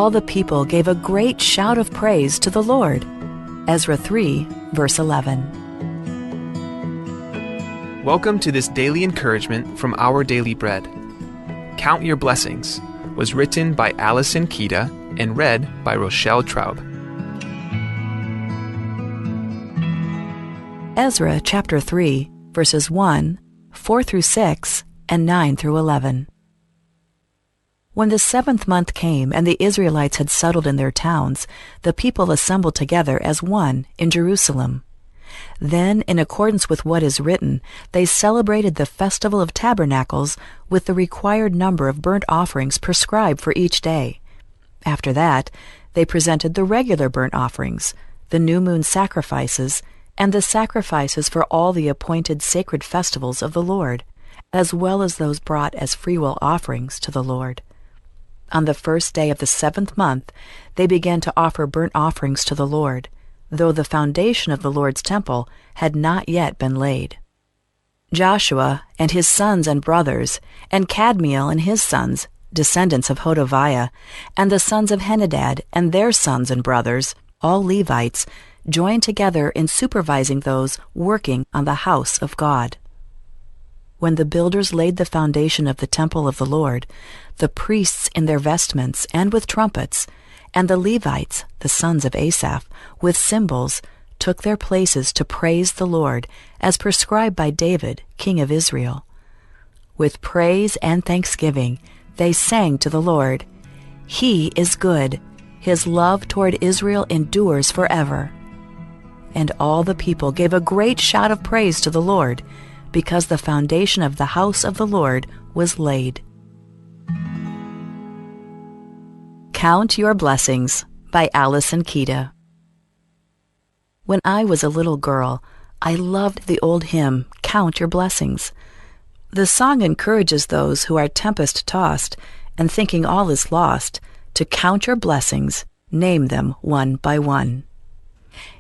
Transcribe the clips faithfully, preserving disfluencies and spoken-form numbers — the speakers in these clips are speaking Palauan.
All the people gave a great shout of praise to the Lord. Ezra three, verse eleven. Welcome to this daily encouragement from Our Daily Bread. Count Your Blessings was written by Allison Kida and read by Rochelle Traub. Ezra chapter three, verses one, four through six, and nine through eleven. When the seventh month came and the Israelites had settled in their towns, the people assembled together as one in Jerusalem. Then, in accordance with what is written, they celebrated the festival of tabernacles with the required number of burnt offerings prescribed for each day. After that, they presented the regular burnt offerings, the new moon sacrifices, and the sacrifices for all the appointed sacred festivals of the Lord, as well as those brought as freewill offerings to the Lord. On the first day of the seventh month, they began to offer burnt offerings to the Lord, though the foundation of the Lord's temple had not yet been laid. Joshua and his sons and brothers, and Kadmiel and his sons, descendants of Hodaviah, and the sons of Henadad and their sons and brothers, all Levites, joined together in supervising those working on the house of God. When the builders laid the foundation of the temple of the Lord, the priests in their vestments and with trumpets, and the Levites, the sons of Asaph, with cymbals, took their places to praise the Lord, as prescribed by David, king of Israel. With praise and thanksgiving, they sang to the Lord. He is good. His love toward Israel endures forever. And all the people gave a great shout of praise to the Lord, because the foundation of the house of the Lord was laid. Count Your Blessings by Allison Kida. When I was a little girl, I loved the old hymn, Count Your Blessings. The song encourages those who are tempest tossed and thinking all is lost to count your blessings, name them one by one.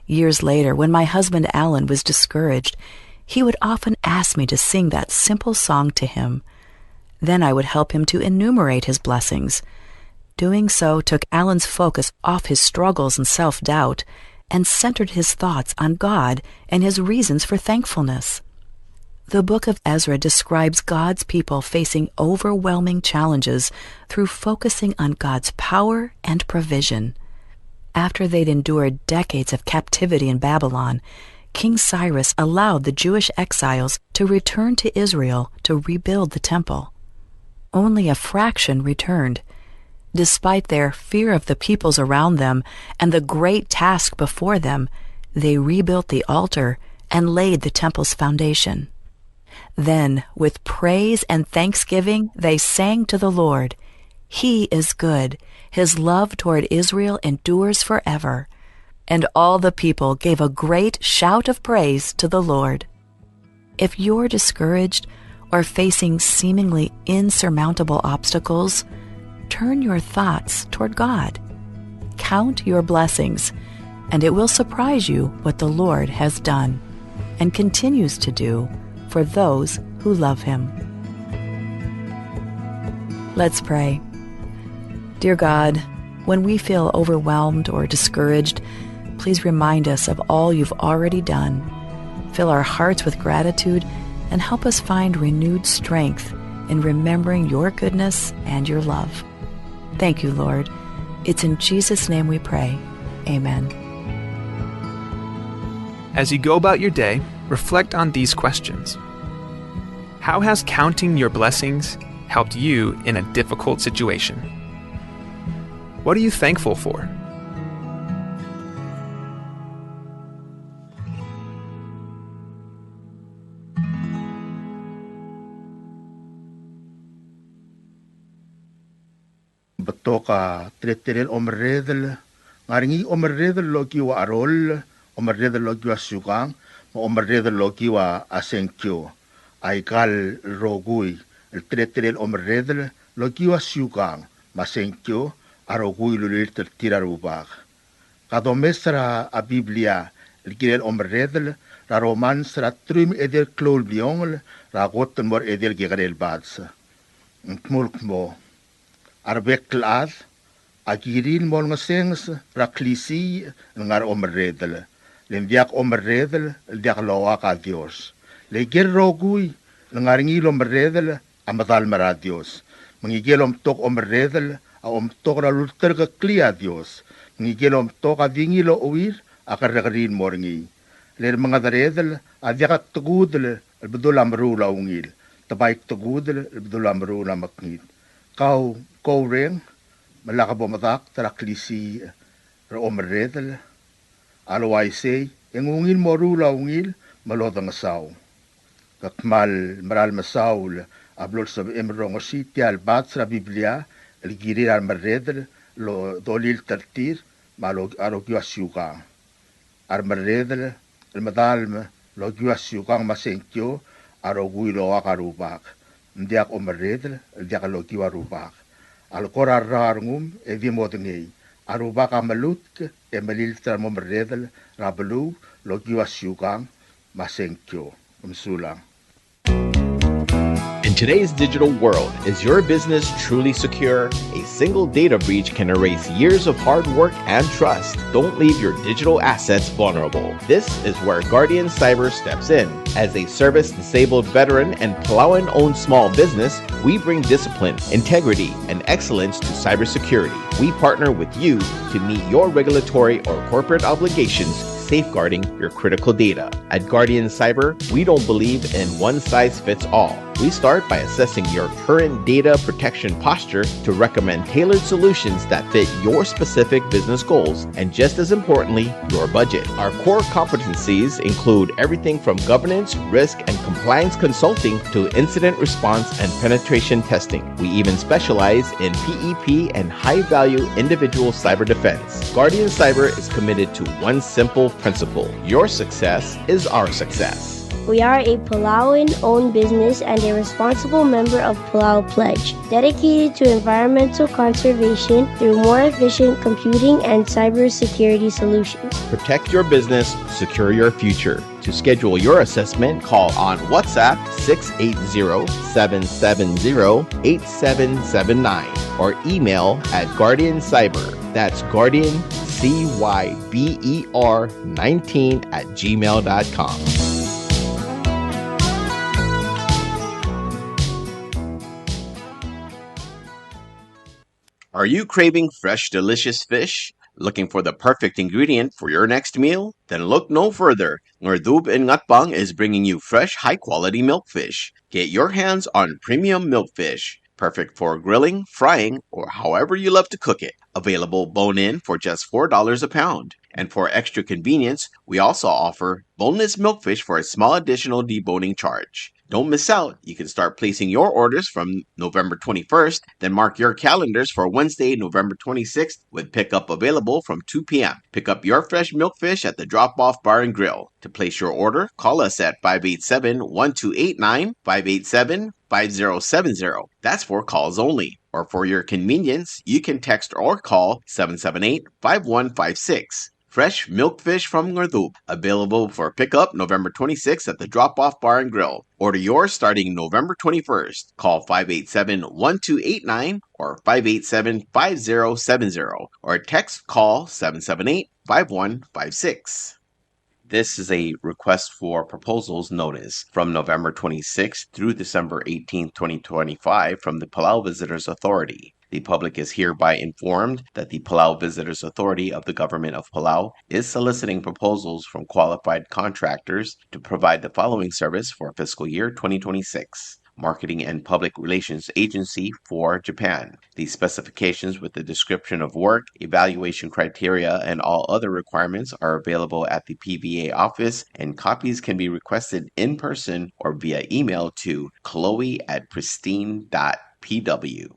Years later, when my husband Alan was discouraged, he would often ask me to sing that simple song to him. Then I would help him to enumerate his blessings. Doing so took Alan's focus off his struggles and self doubt and centered his thoughts on God and his reasons for thankfulness. The book of Ezra describes God's people facing overwhelming challenges through focusing on God's power and provision. After they'd endured decades of captivity in Babylon, King Cyrus allowed the Jewish exiles to return to Israel to rebuild the temple. Only a fraction returned. Despite their fear of the peoples around them and the great task before them, they rebuilt the altar and laid the temple's foundation. Then, with praise and thanksgiving, they sang to the Lord. He is good. His love toward Israel endures forever. And all the people gave a great shout of praise to the Lord. If you're discouraged or facing seemingly insurmountable obstacles, turn your thoughts toward God. Count your blessings, and it will surprise you what the Lord has done and continues to do for those who love Him. Let's pray. Dear God, when we feel overwhelmed or discouraged, please remind us of all you've already done. Fill our hearts with gratitude and help us find renewed strength in remembering your goodness and your love. Thank you, Lord. It's in Jesus' name we pray. Amen. As you go about your day, reflect on these questions. How has counting your blessings helped you in a difficult situation? What are you thankful for? Betok a teletelel omerredel, ng ngar er ngii omerredel el okiu a cheroll, omerredel el okiu a siukang, me a omerredel el okiu a sengkio. Aika el rokui el teletelel omerredel el okiu a siukang me a sengkio a rokui el ulilt er tir a Rubak. Ka domes er a Biblia el kirel omerredel er a Romans er a teruich me a edei el klou el bliongel er a kot el mo er a edei el kekerei el bades. Ng dmu el kmo, a rebek el chad A kirir el mo olengesenges er a klisiich el ngar er a omerredel, le ng diak omerredel el diak loak a Dios. Le ikel rokui el ngar er ngii el omerredel a medalem er a Dios. Me ng ikel omtok omerredel a omtok er a lulterekeklii a Dios. Me ng ikel omtok a di ngii el ocheuir a kerrekeriil el mo er ngii. Le remengederedel a diak tekudel el bedul a meruul a ungil, te bai tekudel el bedul a meruul a mekngit. Kau, kau reng, me lak bo medakt er a klisiich er a omerredel. A le uaisei, e ng ungil mo ruul a ungil me lodengesau. Ke kmal meral mesaul a blo lsebechem el rongesii tia el bats er a Biblia el kirir a remerredel el dolilt er tir me a lo, a lokiu a siukang. A remerredel el medalem el okiu a siukang me a sengkio a rokui el oak a Rubak. Ng diak omerredel el diak lokiu a Rubak. A le kora rrau a rengum e di modengei. A Rubak a melutk e melilt er a remomerredel er a beluu el okiu a siukang me a sengkio. Mesulang. In today's digital world, is your business truly secure? A single data breach can erase years of hard work and trust. Don't leave your digital assets vulnerable. This is where Guardian Cyber steps in. As a service-disabled veteran and Palauan-owned small business, we bring discipline, integrity, and excellence to cybersecurity. We partner with you to meet your regulatory or corporate obligations, safeguarding your critical data. At Guardian Cyber, we don't believe in one size fits all. We start by assessing your current data protection posture to recommend tailored solutions that fit your specific business goals and, just as importantly, your budget. Our core competencies include everything from governance, risk, and compliance consulting to incident response and penetration testing. We even specialize in P E P and high-value individual cyber defense. Guardian Cyber is committed to one simple principle: your success is our success. We are a Palauan-owned business and a responsible member of Palau Pledge, dedicated to environmental conservation through more efficient computing and cybersecurity solutions. Protect your business, secure your future. To schedule your assessment, call on WhatsApp six eight zero, seven seven zero, eight seven seven nine or email at Guardian Cyber. That's Guardian C Y B E R nineteen at gmail dot com. Are you craving fresh, delicious fish? Looking for the perfect ingredient for your next meal? Then look no further. Ngerdub in Ngatpang is bringing you fresh, high-quality milkfish. Get your hands on premium milkfish, perfect for grilling, frying, or however you love to cook it. Available bone-in for just four dollars a pound. And for extra convenience, we also offer boneless milkfish for a small additional deboning charge. Don't miss out. You can start placing your orders from November twenty-first, then mark your calendars for Wednesday, November twenty-sixth, with pickup available from two p.m. Pick up your fresh milkfish at the Drop Off Bar and Grill. To place your order, call us at five eight seven, one two eight nine, five eight seven, five zero seven zero. That's for calls only. Or for your convenience, you can text or call seven seven eight, five one five six. Fresh milkfish from Ngerdub, available for pickup November twenty-sixth at the Drop Off Bar and Grill. Order yours starting November twenty-first. Call five eight seven, one two eight nine or five eight seven, five zero seven zero or text call seven seven eight, five one five six. This is a request for proposals notice from November twenty-sixth through December eighteenth, twenty twenty-five from the Palau Visitors Authority. The public is hereby informed that the Palau Visitors Authority of the Government of Palau is soliciting proposals from qualified contractors to provide the following service for fiscal year twenty twenty-six. Marketing and Public Relations Agency for Japan. The specifications with the description of work, evaluation criteria, and all other requirements are available at the P V A office, and copies can be requested in person or via email to chloe at pristine dot p w.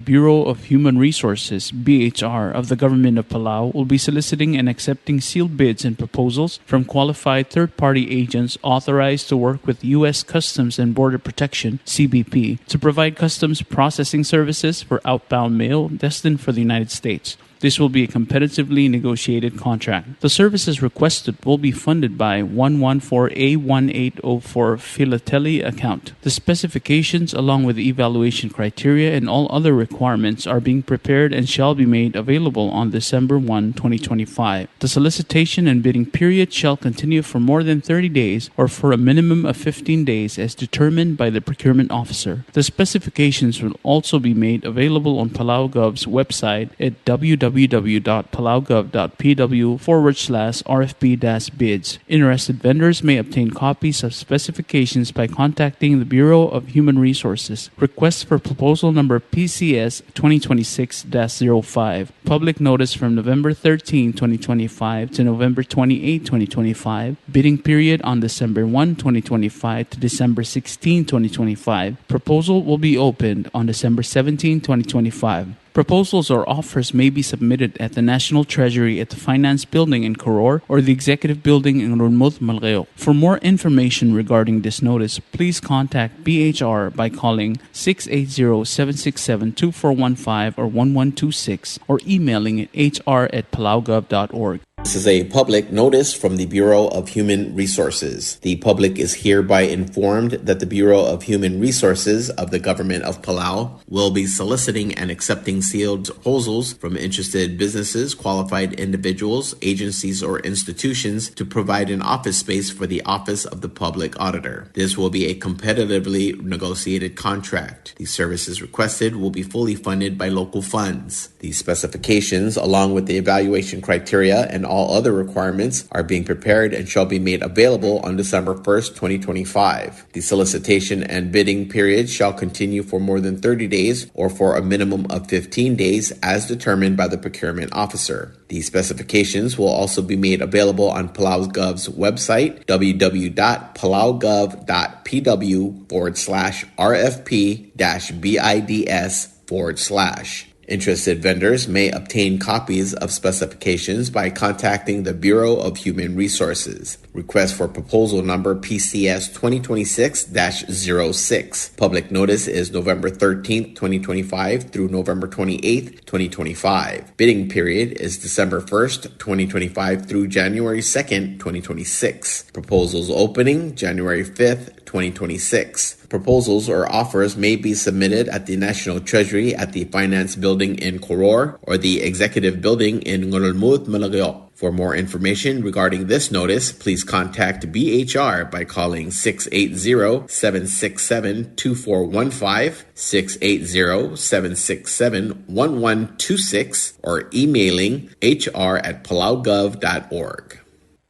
Bureau of Human Resources, B H R, of the Government of Palau will be soliciting and accepting sealed bids and proposals from qualified third-party agents authorized to work with U S Customs and Border Protection, C B P, to provide customs processing services for outbound mail destined for the United States. This will be a competitively negotiated contract. The services requested will be funded by one one four A one eight oh four Philately account. The specifications, along with the evaluation criteria and all other requirements, are being prepared and shall be made available on December one, twenty twenty-five. The solicitation and bidding period shall continue for more than thirty days or for a minimum of fifteen days as determined by the procurement officer. The specifications will also be made available on Palau Gov's website at w w w dot palau gov dot p w forward slash r f p dash bids. Interested vendors may obtain copies of specifications by contacting the Bureau of Human Resources. Request for proposal number P C S twenty twenty-six dash zero five. Public notice from November thirteenth, twenty twenty-five to November twenty-eighth, twenty twenty-five. Bidding period on December one, twenty twenty-five to December sixteenth, twenty twenty-five. Proposal will be opened on December seventeenth, twenty twenty-five. Proposals or offers may be submitted at the National Treasury at the Finance Building in Koror or the Executive Building in Ngerulmud, Melekeok. For more information regarding this notice, please contact B H R by calling six eight zero, seven six seven, two four one five or one one two six or emailing at h r at palaugov dot org. This is a public notice from the Bureau of Human Resources. The public is hereby informed that the Bureau of Human Resources of the Government of Palau will be soliciting and accepting sealed proposals from interested businesses, qualified individuals, agencies, or institutions to provide an office space for the Office of the Public Auditor. This will be a competitively negotiated contract. The services requested will be fully funded by local funds. The specifications, along with the evaluation criteria and all other requirements, are being prepared and shall be made available on December first, twenty twenty-five. The solicitation and bidding period shall continue for more than thirty days or for a minimum of fifteen days as determined by the procurement officer. The specifications will also be made available on Palau Gov's website, w w w dot palau gov dot p w forward slash r f p dash bids forward slash. Interested vendors may obtain copies of specifications by contacting the Bureau of Human Resources. Request for proposal number P C S twenty twenty-six dash zero six. Public notice is November thirteenth, twenty twenty-five through November twenty-eighth, twenty twenty-five. Bidding period is December first, twenty twenty-five through January second, twenty twenty-six. Proposals opening January fifth, twenty twenty-six. Proposals or offers may be submitted at the National Treasury at the Finance Building in Koror or the Executive Building in Ngerulmud, Melekeok. For more information regarding this notice, please contact B H R by calling six eight zero, seven six seven, two four one five, six eight zero, seven six seven, one one two six, or emailing h r at palau gov dot org.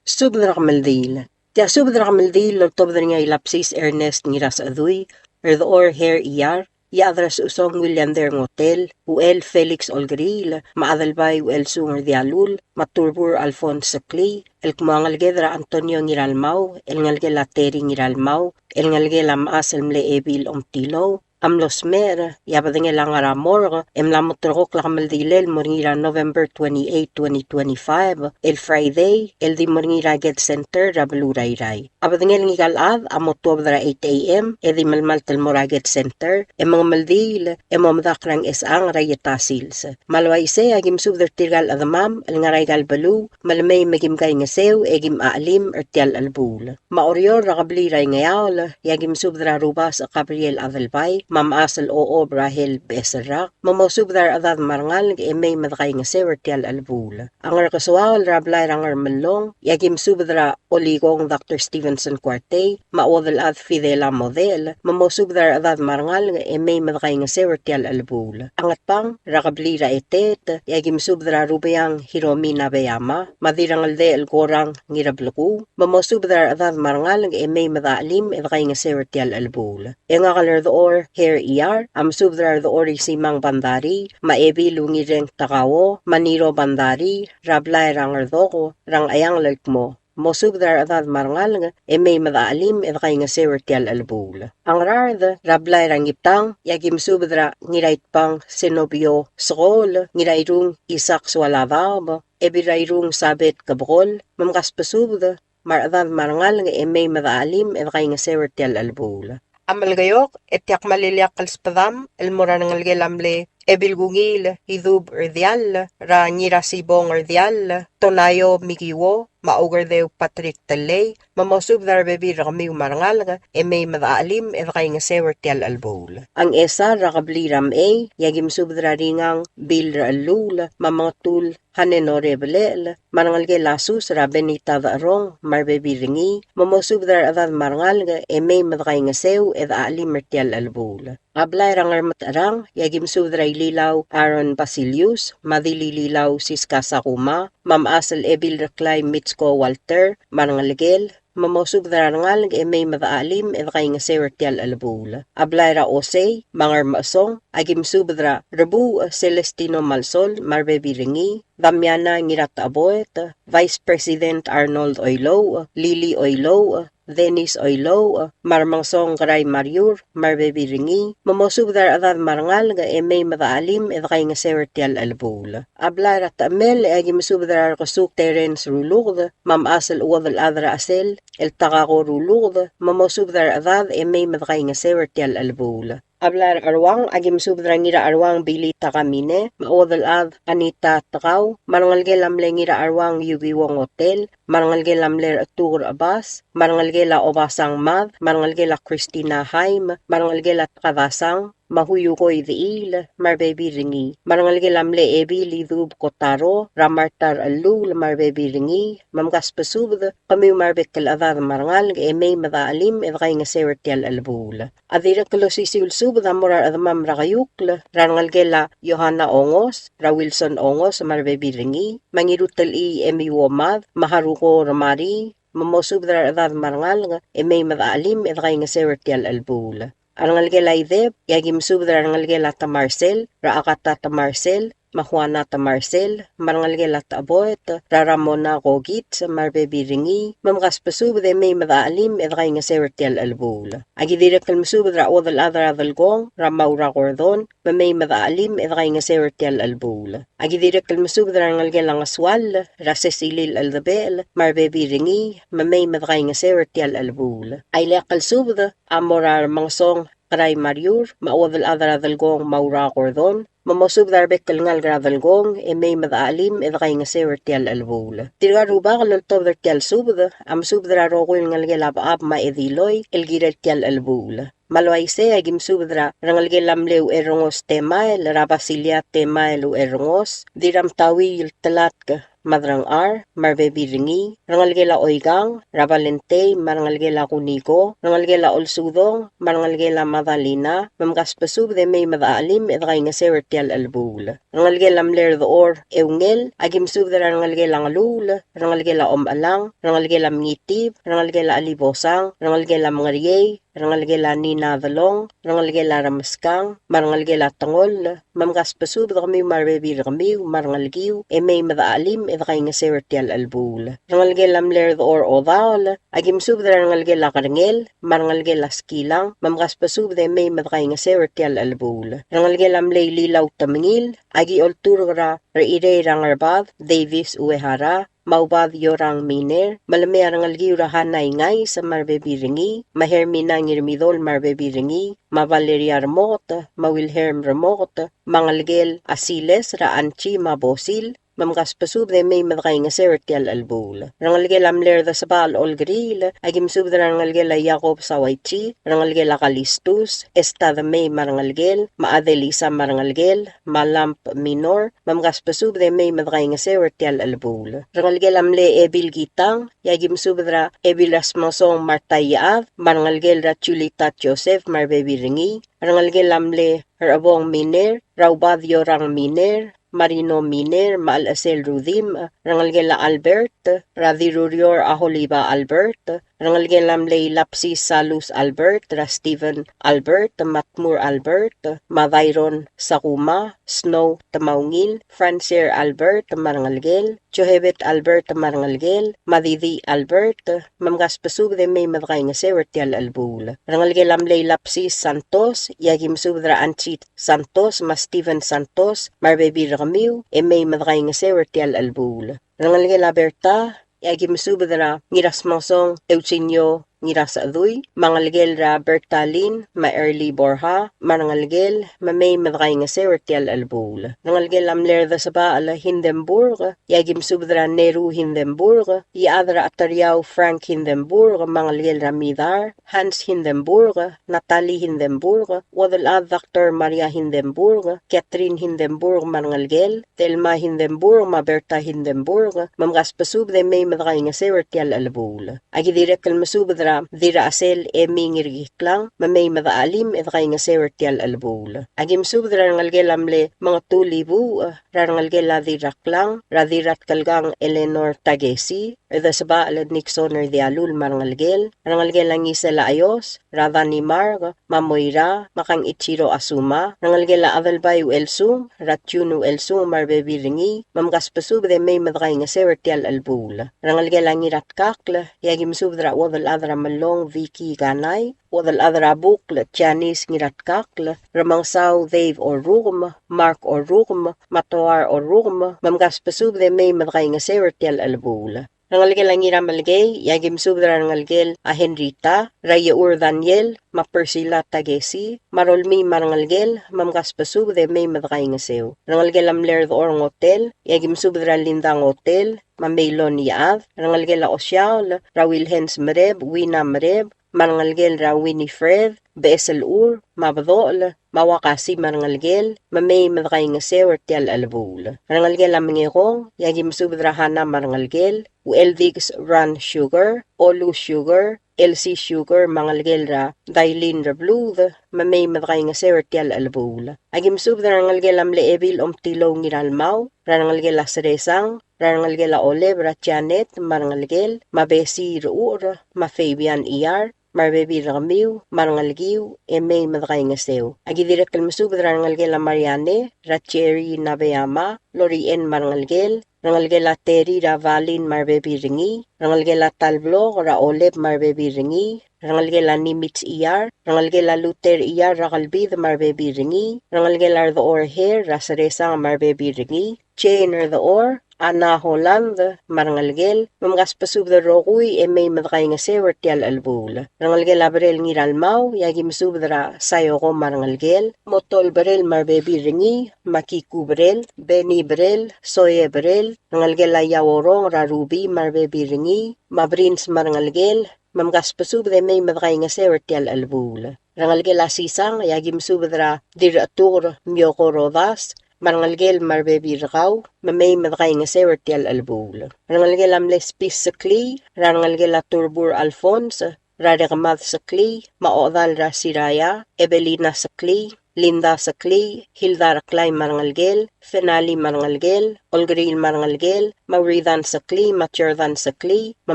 Subed er a kemeldiil. Tia subed er a kemeldiil el oltobed er ngii a Ilapsis Ernest Ngirasechedui, Rdechor Her Iyar, Iechad er a Sechusong William Derngotel, Uchel Felix Olkeriil, me a Adelbai Uchelsung Rdialul, me a Turbur Alphonse Klii, el kmo a ngeleked er a Antonio Ngiralmau, el ngelekel a Terry Ngiralmau, el ngelekel a mechas el mle Ebil Omtilou, a mlo smecher, e a bedengel a ngar er a morgue, e mla mo ulterekokl a kemeldilel el mo er ngii er a November twenty-eight, twenty twenty-five, el Friday, el di mo er ngii er a Ked Center er a beluu er a Irrai. A bedengel ngika el chad a mo tuobed er a eight a.m. e di melemalt el mo er a Ked Center, e mengemeldiil, e mo medakl er a Ngchesechang er a Ieta Sils. Me a le uaisei e aki mesubed er tirka el chedemam el ngar er aika el beluu, me le mei me kim kaingeseu e kim chelim er tia el chelebuul. Me a Oreor er a kebliil er a Ingeaol, e aki mesubed er a Rubasech Gabriel Adelbai, me a mechas el Ochob Rahel Becheserrak, me mosubed er a rechedad me a rengalek e mei me dekaingeseu er tia el chelebuul. A Ngerkesoaol er a blai er a Ngermellong, e aki mesubed er a Olikong Doctor Stevenson Kuartei, me a Uodelchad Fidela Model, me mosubed er a rechedad me a rengalek e mei me dekaingeseu er tia el chelebuul. A Ngatpang er a kebliil er a Eteet, e aki mesubed er a Rubeang Hiromi Nabeyama, me a Dirrengeldechel Korang Ngirableku, me mosubed er a rechedad me a rengalek e mei me dechelim e dekaingeseu er tia el chelebuul. E ngak el Rdechor Her Iyar a mesubed er a Rdechor Isimang Bandarii, me a Ebil Ungireng Takao, me a Niro Bandarii, er a blai er a Ngerdoko, er a Ngcheangel el kmo mosubed er a rechedad me a rengalek e mei me dechelim e dekaingeseu er tia el chelebuul. A Ngaraard er a blai er a Ngiptang, e aki mesubed er a Ngiraitpang Senobio Sekool, Ngirairung Isak Sualadaob, Ebil er a Irung Sabet Kebekol, me mkasbesubed me a rechedad me a rengalek e mei me dechelim e dekaingeseu er tia el chelebuul. A Melekeok, e tia kmal ileakl el sbedam el mo er a rengelekel a mle Ebil Kungiil Idub Rdiall, er a Ngirasibong Rdiall, Tonaio Mikiuo, me a Ukerdeu Patrick Tellei, me mosubed er a rebebil er kemiu me a rengalek, e mei me dechachelim e dekaingeseu er tia el chelebuul. A Ngchesar er a kebliil er a Mechei, e aki mesubed er a Ringang Bill Rechelluul, me a Mengetul Hanenore Belechel, me a rengelekel a Sus er a Benita Decherong, me a rebebil er ngii, me mosubed er a rechedad me a rengalek, e mei me dekaingeseu e dechachelim er tia el chelebuul. A blai er a Ngermetecherang, e aki mesubed er a Ililau Aaron Basilius, me a Dilililau Siska Sakuma, me a mechas el Ebil Reklai Mitsko Walter, me a rengelekel, me mosubed er a rengalek e mei me dechachelim e dekaingeseu er tia el chelebuul. A blai er a Osei, me a Ngermechesong, aki mesubed er a Rebuuch Celestino Malsol, me a rebebil er ngii, Damiana Ngiratechaboet, Vice President Arnold Oilouch, Lily Oilouch, Dennis Oilouch, me a Remengesong Kerai Mariur, me a rebebil er ngii, me mosubed er a rechedad me a rengalek e mei me dechachelim e dekaingeseu er tia el chelebuul. A blai er a Techemel, e aki mesubed er a Rekesuk Terence Ruluked, me a mechas el chuodel chad er a Chesel, el Takako Ruluked, me mosubed er a rechedad e mei me dekaingeseu er tia el chelebuul. A blai er a Cheruang, aki mesubed er a Ngiracheruang Billy Takamine, me a chuodel chad Anita Tekau, me a rengelekel a mle Ngiracheruang Yukiwong Hotel, me a rengelekel a mle Rechetuk er a Chebas, me a rengelekel a Obasang Mad, me a rengelekel a Christina Haim, me a rengelekel a Tekadasang, me a Huyuko Idechiil, me a rebebil er ngii, me a rengelekel a mle Ebil Idub Kotaro, er a Marta Rechelluul, me a rebebil er ngii, me mkasbesubed, kemiu me a rebek el chedad me a rengalek, e mei me dechachelim e dekaingeseu er tia el chelebuul. A dirrek el osisiu el subed a mo er a rechedemam er a Keiukl, er a rengelekel a Yohana Ongos, er a Wilson Ongos, me a rebebil er ngii, me a Ngirutelchii Emi Uomad, me a Haruko Remarii, me mosubed er a rechedad me a rengalek, e mei me dechachelim e dekaingeseu er tia el chelebuul. A rengelekel a Ideb, e aki mesubed er a rengelekel a Temarsel, er a Akata Temarsel, me a Juana Temarsel, me a rengelekel a Techeboet, er a Ramona Kokits, me a rebebil er ngii, me mkasbesubed e mei me dechachelim e dekaingeseu er tia el chelebuul. Aki dirrek el mesubed er a chuodel chad er a Delkong, er a Maura Gordon, me mei me dechachelim e dekaingeseu er tia el chelebuul. Aki dirrek el mesubed er a rengelekel a Ngesuall, er a Cecilil Cheldebechel, me a rebebil er ngii, me mei me dekaingeseu er tia el chelebuul. A ileakl el subed a mo er a Remengesong Kerai Mariur, me a chuodel chad er a Delkong Maura Gordon, me mosubed er a rebek el ngalek er a Delkong, e mei me dechachelim e dekaingeseu er tia el chelebuul. Tirka el rubak el oltobed er tia el subed, a mesubed er a rokui el ngelekel a Bechab me a Ediloi, el kirel tia el chelebuul. Me a le uaisei, aki mesubed er a rengelekel a mle Ucherrengos Temael, er a Basilia Temael Ucherrengos, Dirramtauiil Telatk Madrangchar, me a rebebil er ngii, rengelekel a Oikang, er a Valentei, me a rengelekel a Kuniko, rengelekel a Olsudong, me a rengelekel a Madalina, me mkasbesubed e mei me dechachelim e dekaingeseu er tia el chelebuul. Rengelekel a mle Rdechor Eungel, aki mesubed er a rengelekel a Ngeluul, rengelekel a Omechelang, rengelekel a Mengitib, rengelekel a Chelibosang, rengelekel a Mengeriei, rengelekel a Nina Delong, rengelekel a Remeskang, me a rengelekel a Tengoll, me mkasbesubed kemiu me a rebebil er kemiu, me a rengelekiu, e mei me dechachelim e dekaingeseu er tia el chelebuul. Rengelekel a mle Rdechor Odaol, aki mesubed er a rengelekel a Kerengel, me a rengelekel a Skilang, me mkasbesubed e mei me dekaingeseu er tia el chelebuul. Rengelekel a mle Ililau Temengil, aki olturk er a Rechirei er a Ngerbad, Davis Uehara, me a Ubad Yorang Miner, me le mei a rengelekiu er a Hana Ingais, me a rebebil er ngii, me a Hermina Ngirmidol, me a rebebil er ngii, me a Valeria Remoket, me a Wilhelm Remoket, me a ngelekel a Siles er a Anchi me a Bosil, me mkasbesubed e mei me dekaingeseu er tia el chelebuul. Rengelekel a mle Rdesebachel Olkeriil, aki mesubed er a rengelekel a Jakob Sawaichi, rengelekel a Kalistus, Esta Demei me a rengelekel, me a Adelisa me a rengelekel, me a Lamp Minor, me mkasbesubed e mei me dekaingeseu er tia el chelebuul. Rengelekel a mle Ebil Kitang, e aki mesubed er a Ebil Rasmasong Martha Iechad, me a rengelekel er a Julita Joseph me a rebebil er ngii, rengelekel a mle Rechebong Miner, er a Ubad Yorang Miner, Marino Miner, me a Chelsel Rudimch, rengelekel a Albert, er a Dirurior a Holiba Albert, rengelekel a mle Ilapsis Salus Albert, er a Stephen Albert, me a Tmur Albert, me a Dairon Sakuma, Snow Temaungil, Francer Albert, me a rengelekel, Johebet Albert, me a rengelekel, me a Didi Albert, me mkasbesubed e mei me dekaingeseu er tia el chelebuul. Rengelekel a mle Ilapsis Santos, e aki mesubed er a Anchit Santos, me a Steven Santos, me a rebebil er kemiu, e mei me dekaingeseu er tia el chelebuul. Rengelekel a Berta, e aki mesubed er a Ngirasmasong Eugenio Ngirasechedui, me a ngelekel er a Bertalin, me a Early Borja, me a rengelekel, me mei me dekaingeseu er tial chelebuul. Rengelekel a mle Rdesebachel Hindenburg, e aki mesubed er a Neru Hindenburg, Iechad er a Cheteriau Frank Hindenburg, me a ngelekel er a Midar, Hans Hindenburg, Natalie Hindenburg, Uodelchad Doctor Maria Hindenburg, Catherine Hindenburg me a rengelekel, Thelma Hindenburg me a Berta Hindenburg, me mkasbesubed e mei me dekaingeseu er tial chelebuul. Aki dirrek el mesubed er a Dirrachesel Emi Ngirkiklang, me mei me dechachelim e dekaingeseu er tial chelebuul. Aki mesubed er a rengelekel a mle Mengetulibuuch, er a rengelekel a Dirraklang, er a Dirratkelkang Eleanor Takesi, Rdesebachel Nixon Rdialul me a rengelekel, rengelekel a Ngisela Ayos, er a Danimark, me a Moira, me a Kangichiro Asuma, rengelekel a Adelbai Uchelsung, er a June Uchelsung me a rebebil er ngii, me mkasbesubed e mei me dekaingeseu er tial chelebuul. Rengelekel a Ngiratkakl, e aki mesubed er a Uodelchad er a Melong Vicky Kanai, Uodelchad er a Bukl Janice Ngiratkakl, Remengesau Dave Orrukem, Mark Orrukem, me a Toar Orrukem, me mkasbesubed e mei me dekaingeseu er tial chelebuul. Rengelekel a Ngiramelkei, e aki mesubed er a rengelekel a Henrietta, er a Iechur Daniel, me a Priscilla Takesi, me a Rolmii me a rengelekel, me mkasbesubed e mei me dekaingeseu. Rengelekel a mle Rdechor Ngotel, e aki mesubed er a Linda Ngotel, me a Meilon Iechad, rengelekel a Osiaol, er a Wilhens Mereb, Wina Mereb, me a rengelekel er a Winifred, Becheselchur, me a Bedochel, me a Uakasi me a rengelekel, me mei me dekaingeseu er tial chelebuul. Rengelekel a Mengekong, e aki mesubed er a Hana me a rengelekel, Ucheldikes Ran Sugar, Olu Sugar, Elsie Sugar, me a ngelekel er a Dailin Rebluud, me mei me dekaingeseu er tial chelebuul. Aki mesubed er a rengelekel a mle Ebil Omtilou Ngiralmau, er a rengelekel a Seresang, er a rengelekel a Oleb, er a Janet, me a rengelekel, me a Besi Rechucher, me a Fabian Iar, me a rebebil er kemiu, me a rengelekiu, e mei me dekaingeseu. Aki dirrek el mesubed er a rengelekel a Mariane, er a Jerry Nabeyama, Lorien me a rengelekel, rengelekel a Teri er a Valin me a rebebil er ngii, rengelekel a Talblok er a Oleb me a rebebil er ngii, rengelekel a Nimits Iar, rengelekel a Luther Iar er a Kelbid me a rebebil er ngii, rengelekel a Rdechor Her er a Seresang me a rebebil er ngii, Jane Rdechor, Anna Holland me a rengelekel, me mkasbesubed el rokui e mei me dekaingeseu er tial chelebuul. Rengelekel a Berel Ngiralmau, e aki mesubed er a Sayoko me a rengelekel, Motol Berel me a rebebil er ngii, Makiku Berel, Benny Berel, Soye Berel, rengelekel a Iaorong er a Ruby me a rebebil er ngii, me a Brins me a rengelekel, me mkasbesubed e mei me dekaingeseu er tial chelebuul. Rengelekel a Sisang, e aki mesubed er a Dirrechetuker Mioko Rodas, me a rengelekel me a rebebil er kau, me mei me dekaingeseu er tial chelebuul. Rengelekel a mle Spis Seklii, er a rengelekel a Turbur Alphonse, er a Rekemad Seklii, me a Ochedal er a Siraia, Evelina Seklii, Linda Seklii, Hilda Reklai me a rengelekel, Fenali me a rengelekel, Olkeriil me a rengelekel, me a Uridan Seklii, me a Jordan Seklii, me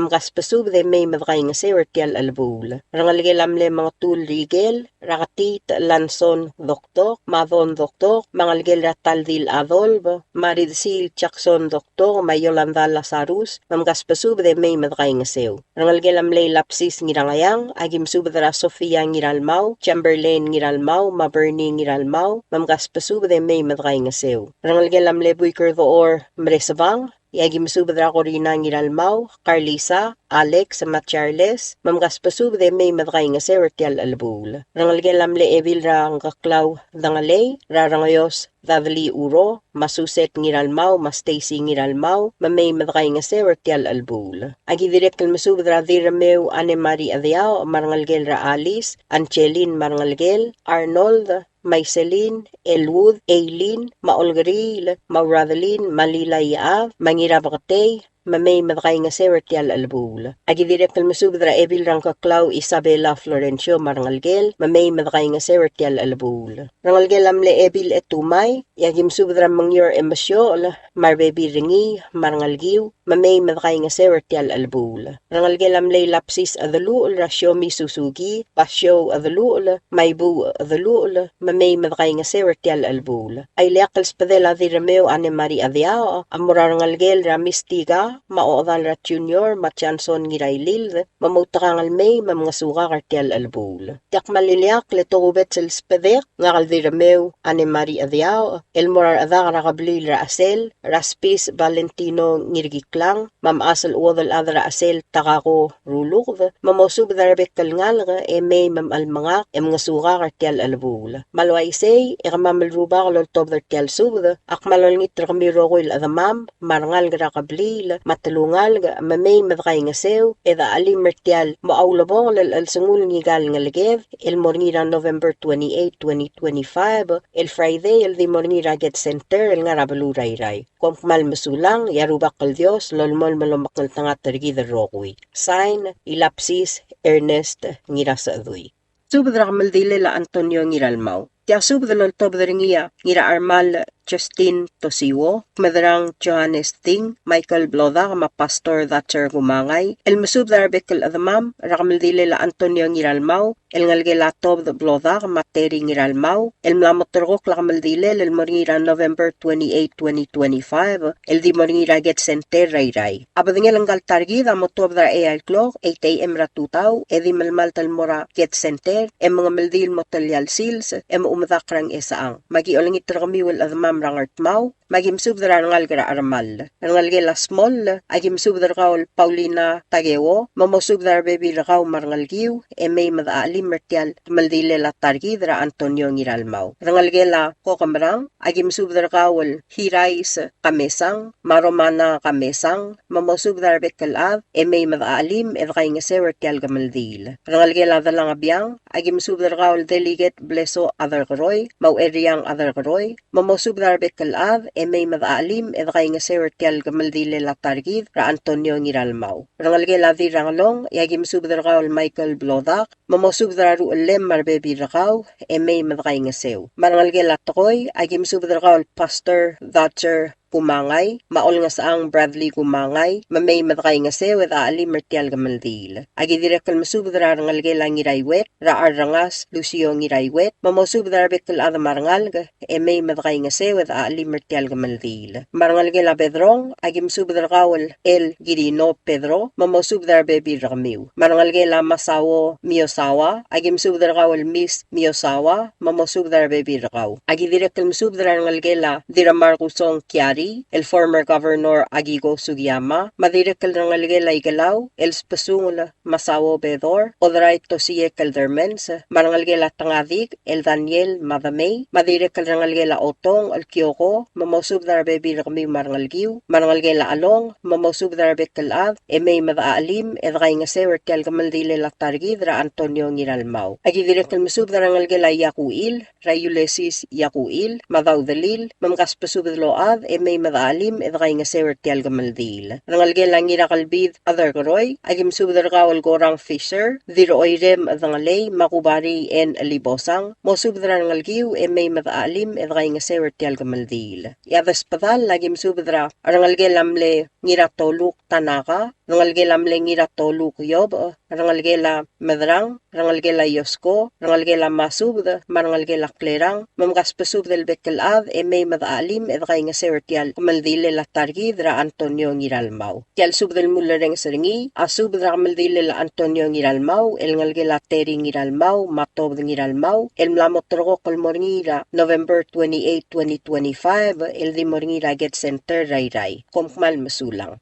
mkasbesubed e mei me dekaingeseu er tial chelebuul. Rengelekel a mle Mengetul Rikel, er a Ketiit Lanson Dokdok, me a Don Dokdok, me a ngelekel er a Taldil Adolb, me a Ridsiil Jackson Dokdok, me a Yolanda Lazarus, me mkasbesubed e mei me dekaingeseu. Rengelekel a mle Ilapsis Ngirangeang, aki mesubed er a Sofia Ngiralmau, Chamberlain Ngiralmau, me a Bernie Ngiralmau, me mkasbesubed e mei me dekaingeseu. Rengelekel a mle Buik er Dechor Mresebang, e aki mesubed er a Corina Ngiralmau, Carlisa, Alex, me a Charles, me mkasbesubed e mei me dekaingeseu er tial chelebuul. Rengelekel a mle Ebil er a Ngkeklau Dengelei, er a Rengeos Dudley Uro, me a Suset Ngiralmau, me a Stacy Ngiralmau, me mei me dekaingeseu er tial chelebuul. Aki dirrek el mesubed er a Dirremeu Anne Marie Chedeaoch, me a rengelekel er a Alice, Angeline, me a rengelekel, Arnold, Maiselin, Elwood, Eileen, me a Olkeriil, me a Uradelin, me a Lila Iechad, me a Ngirabeketei, me mei me dekaingeseu er tial chelebuul. Aki dirrek el mesubed er a Ebil er a Ngkeklau Isabella Florencio me a rengelekel, me mei me dekaingeseu er tial chelebuul. Rengelekel a mle Ebil Etumai, e aki mesubed er a Mengior Emesiochel, me a rebebil er ngii, me a rengelekiu, me mei me dekaingeseu er tial chelebuul. Rengelekel a mle Ilapsis Chedeluchel er a Siomi Suzuki, Basiou Chedeluchel, me a Ibuu Chedeluchel, me mei me dekaingeseu er tial chelebuul. A ileakl el sbedel a Dirremeu Anne Marie Chedeaoch, a mo er a rengelekel er a Mistika, me a ochedal er a Junior me a Johnson Ngirailild, me moutekangel mei me mngesukak er tia el chelebuul. Tia kmal ileakl e tokubets el sbedek, ngak el Dirremeu Anne Marie Chediaoch, el mo er a rechedak er a kebliil er a Chesel, er a Spis Valentino Ngirkiklang, me a mechas el chuodel chad er a Chesel Takako Ruluked, me mosubed er a rebek el ngalek e mei me mchelmengak e mngesukak er tia el chelebuul. Me a le uaisei e kemam el rubak el oltobed er tia el subed, a kmal olengit er kemiu el rokui el chedemam, me a rengalek er a kebliil, me a telungalek, me mei me dekaingeseu, e de chelim er tia el mo ulebongel el chelsengul ngika el ngeleked, el mo er ngii er a November twenty-eight, twenty twenty-five, el Friday, el di mo er ngii er a Ked Center el ngar er a beluu er a Irrai. Kom kmal mesulang, e a Rubak el Dios a lolemolem el omekngeltengat er kid el rokui. Sign, Ilapsis Ernest Ngirasechedui. Subed er a kemeldilel a Antonio Ngiralmau. Tia subed el oltobed er ngii a Ngiracharmall Justin Tosiuo, Kmedrang Johannes Ting, Michael Blodak, me a Pastor Thatcher Kumangai, el mesubed er a rebek el chedemam er a kemeldilel a Antonio Ngiralmau, el ngelekel a Tobed Blodak me a Terry Ngiralmau, el mla moterekokl a kemeldilel el mo er ngii er a November twenty-eight, twenty twenty-five, el di mo er ngii er a Ked Center er a Irrai. A bedengel ngka el ta er kid a mo tuobed er a eai el klok, eight A M er a tutau, e di melemalt el mo er a Ked Center, e mengemeldiil el mo telia el sils, e mo medakl er a Ngchesechang. Me aki olengit er kemiu el chedemam er a Ngardmau, me aki mesubed er a rengalek er a Chermall. Rengelekel a Smoll, aki mesubed er kau el Paulina Takeo, me mosubed er a rebebil er kau me a rengelekiu, e mei me dechelim er tia el kemeldilel a ta er kid er a Antonio Ngiralmau. Rengelekel a Kokemerang, aki mesubed er kau el Hirais Kamesang, me a Romana Kamesang, me mosubed er a rebek el chad, e mei me dechelim, e dekaingeseu er tia el kemeldiil. Rengelekel a Delangebiang, aki mesubed er kau el Delegate Blesoch Aderkeroi, me a Ueriang Aderkeroi, me mosubed er a rebek el chad, e mei me dechelim, e dekaingeseu er tia el kemeldilel a ta er kid er a Antonio Ngiralmau. Rengelekel a Dirrangelong, e aki mesubed er kau el Michael Blodak, me mosubed er a ruchellem me a rebebil er kau, e mei me dekaingeseu. Me a rengelekel a Tekoi, aki mesubed er kau el Pastor Thatcher Kumangai, me a Olngesechang Bradley Kumangai, me mei me dekaingeseu e dechelim er tia el kemeldiil. Aki dirrek el mesubed er a rengelekel a Ngiraiuet, er a Charrengas Lucio Ngiraiuet, me mosubed er a rebek el chad me a rengalek, e mei me dekaingeseu e dechelim er tia el kemeldiil. Me a rengelekel a Bedrong, aki mesubed er kau el Kirino Pedro, me mosubed er a rebebil er kemiu. Me a rengelekel a Masao Miyazawa, aki mesubed er kau el Miss Miyazawa, me mosubed er a rebebil er kau. Aki dirrek el mesubed er a rengelekel a Dirramarkusong Kiari, el former governor Akiko Sugiyama, me a dirrek el rengelekel a Ikelau, el Spesungel Masao Bedor, Oderai Tosie Keldermans, me a rengelekel a Tengadik, el Daniel Madamei, me a dirrek el rengelekel a Otong, el Kioko, me mosubed er a rebebil er kemiu me a rengelekiu, me a rengelekel a Chelong, me mosubed er a rebek el chad, e mei me dechelim, e dekaingeseu er tia el kemeldilel a ta er kid er a Antonio Ngiralmau. Aki dirrek el mesubed er a rengelekel a Iakuchil, er a Ulysses Iakuchil, me a Daudelil, me mkasbesubed el ochad, e mei me dechelim, e dekaingeseu er tia el kemeldiil. Rengelekel a Ngirakelbid Aderkeroi, aki mesubed er kau el Gorang Fisher, Dirroirem Dengelei, me a Kubari N. Libosang, mosubed er a rengelekiu, e mei me dechelim, e dekaingeseu er tia el kemeldiil. E a Desbedall, aki mesubed er a rengelekel a mle Ngiratoluk Tanaka, rengelekel a mle Ngiratoluk Iyob, rengelekel a Medrang, rengelekel a Iosko, rengelekel a Masubed, me a rengelekel a Klerang, me mkasbesubed el bek el chad, e mei me dechelim, e dekaingeseu er tia el kemeldilel a ta er kid er a Antonio Ngiralmau. Tia el subed el mulerrenges er ngii, a subed er a kemeldilel a Antonio Ngiralmau, el ngelekel a Terry Ngiralmau, me a Tobed Ngiralmau, el mla moterekokl el mo er ngii er a November twenty-eight, twenty twenty-five, el di mo er ngii er a Ked Center er a Irrai. Kom kmal mesulang.